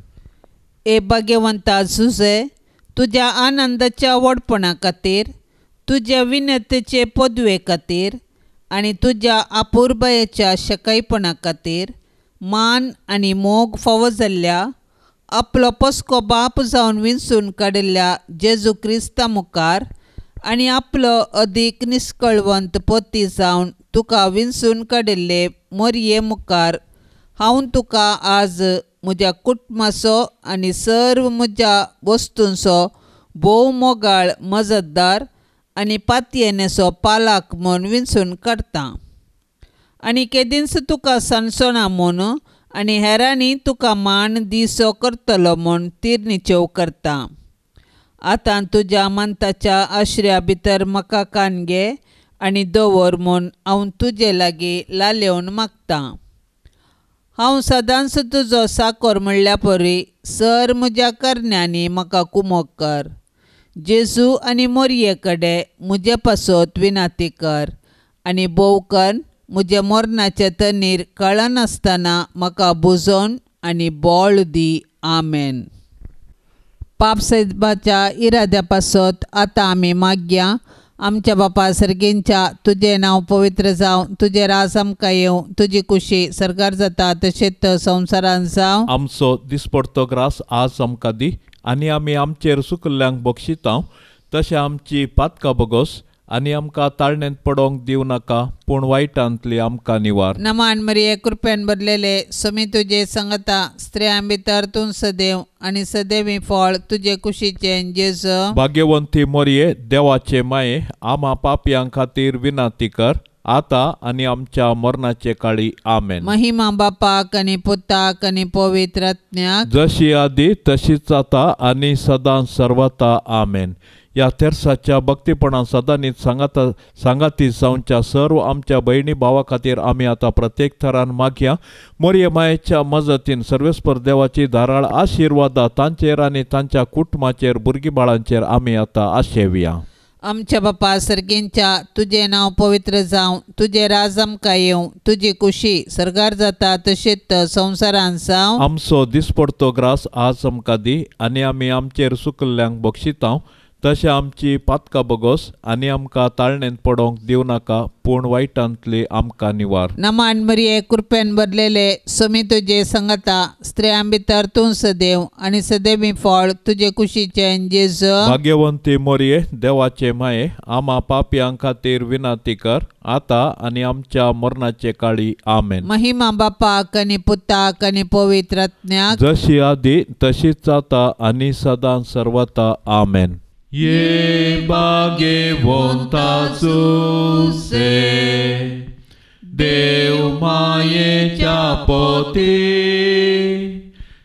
[SPEAKER 1] ए भाग्यवंता जुझे, तुज्या आनंदाच्या व्हडपणा खातीर, तुज्या विनतेचे पदवे खातीर आनी तुज्या अपुरबायेच्या शकायपणा खातीर मान आनी मोग फावो जाल्ल्या आपलो पस्को बाप जावन विंचून काडिल्ल्या जेजू क्रिस्ता मुखार आनी आपलो अदीक निस्कळवंत पती जावन तुका विंचून काडिल्ले मोरये मुखार हांव तुका आज म्हज्या कुटुंबाचो आनी सर्व म्हज्या वस्तूंचो भोव मोगाळ मजतदार आनी पातयेनेचो पालक म्हूण विंचून काडटा. आनी केदींच तुका सांडचोना म्हूण आनी हेरांनी तुका मान दिसो करतलो म्हूण तिरनिचेव करता. आतां तुज्या मानताच्या आश्र्या भितर म्हाका कान घे आनी दवर म्हूण हांव तुजे लागीं लालेवन मागतां. हांव सदांच तुजो साकोर म्हणल्या परी सर म्हज्या करण्यांनी म्हाका कुमोक कर. जेजू आनी मोरये कडेन म्हजे पासत विनाती कर. आनी भोवकन म्हज्या मरणाचे तनीर कळनासतना म्हाका बुजोवन आनी बळ दी. आमेन. पाप सैबाच्या इराद्या पासत आतां आमी मागया. आमच्या बापा सर्गींच्या तुजें नांव पवित्र जावं, तुजें राज आमकां येवं, तुजी कुशी सरकार जाता तशेंच संवसारान जावं.
[SPEAKER 2] आमचो दिसपडतो ग्रास आज आमकां दी आनी आमी आमचेर सुकल्ल्यांक बक्षितांव तशें आमची पातकां बोगोस आनी आमकां ताळणेंत पडोंक दिवं नाका पूण वायटांतली आमकां निवार.
[SPEAKER 1] नमान मरिये कृपेन भरलेले समी तुजे संगता, स्त्रियां भितर तूं सदैव आनी सदैवी फळ तुजे कुशीचें जेजू.
[SPEAKER 2] भाग्यवंती मरिये देवाचे माये आमा पापयां खातीर विनंती कर आतां आनी आमच्या मरणाचे काळी. आमेन.
[SPEAKER 1] महिमा बापाक आनी पुताक आनी पवित्र आत्म्याक,
[SPEAKER 2] जशी आदी तशीच आतां आनी सदां सर्वता. आमेन. ह्या तेर्साच्या भक्तीपणान सदांनीच सांगाती जावच्या सर्व आमच्या भयणी भावा खातीर आमी आतां प्रत्येक थरान मागया. मोरये मायेच्या मजतीन सर्वेस्पर देवाची धाराळ आशिर्वादा तांचेर आनी तांच्या कुटुंबाचेर भुरगीं बाळांचेर आमी आतां आशेवया.
[SPEAKER 1] आमच्या बापा सर्गींच्या तुजें नांव पवित्र जावं, तुजें राज आमकां येवं, तुजी कुशी सर्गार जाता तशेंच संवसारान जावं.
[SPEAKER 2] आमचो दिसपडतो ग्रास आज आमकां दी आनी आमी आमचेर सुकल्ल्यांक बक्षितांव तशें आमची पातकां बोगोस आनी आमकां ताळणेंत पडोंक दिवं नाका पूण वायटांतली आमकां निवार.
[SPEAKER 1] नमान मरिये कृपेन भरलेले समी तुजे संगता, स्त्रियां भितर तूं सदैव आनी सदैवी फळ तुजे कुशीचें जेजू.
[SPEAKER 2] भाग्यवंती मरिये देवाचे माये आमा पापयां खातीर विनंती कर आतां आनी आमच्या मरणाचे काळी. आमेन.
[SPEAKER 1] महिमा बापाक आनी पुताक आनी पवित्र आत्म्याक,
[SPEAKER 2] जशी आदी तशीच आतां आनी सदां सर्वता. आमेन. ये भाग्यवंता जुसे देव मायेच्या पोती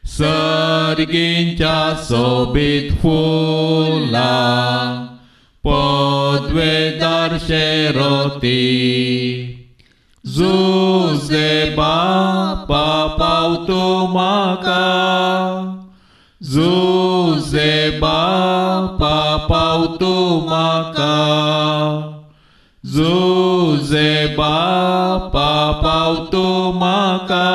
[SPEAKER 2] सर्गींच्या सोबीत फुलां पदवेदार शेरोती जुजे बापा पावतो म्हाका जुजे बापा पावतो म्हाका जुजे बापा पावतो म्हाका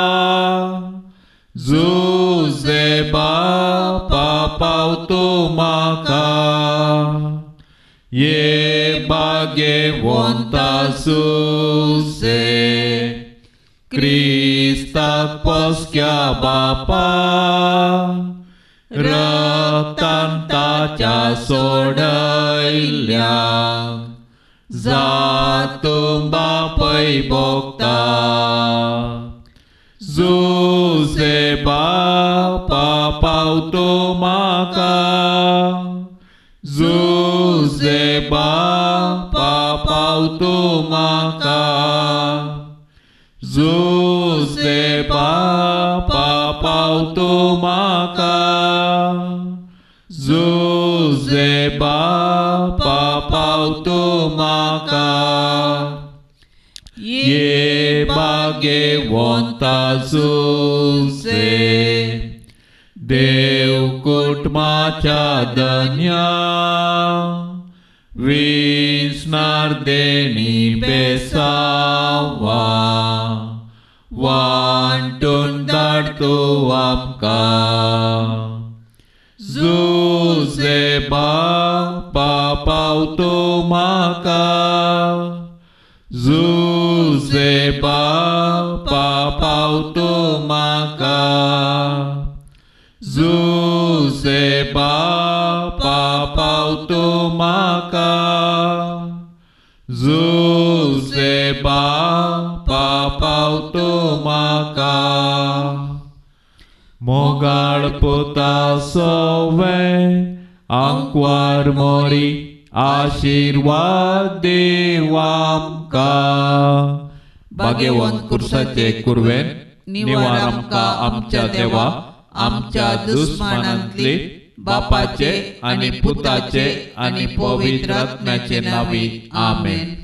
[SPEAKER 2] जुजे बापा पावतो म्हाका. ये भाग्यवंता जुजे क्रिस्ताक पोसक्या बापा रक्तान ताच्या सोडयल्या जातूं बापय भोगता जुजे बापा पावतो म्हाका जुजे बापा पावतो म्हाका जुजे बापा पावतो म्हाका जुजे बापा पावतो म्हाका. ये भाग्यवंता जुजे देव कुटुंबाच्या धन्या विसणार देणी बेसावा वांटून धाडतो आमकां जुजे बापा पावतो म्हाका जुजे बापा पावतो म्हाका जुजे बापा पावतो म्हाका जुजे बापा पावतो म्हाका. मोगाळ पुता सोवे आंकवार मोरी आशिर्वाद देव आमकां. भाग्यवंत कुर्साचे कुरवेन निवार आमकां आमच्या देवा आमच्या दुस्मानांतली बापाचे आनी पुताचे आनी पवित्र आत्म्याचे नांवी. आमेन.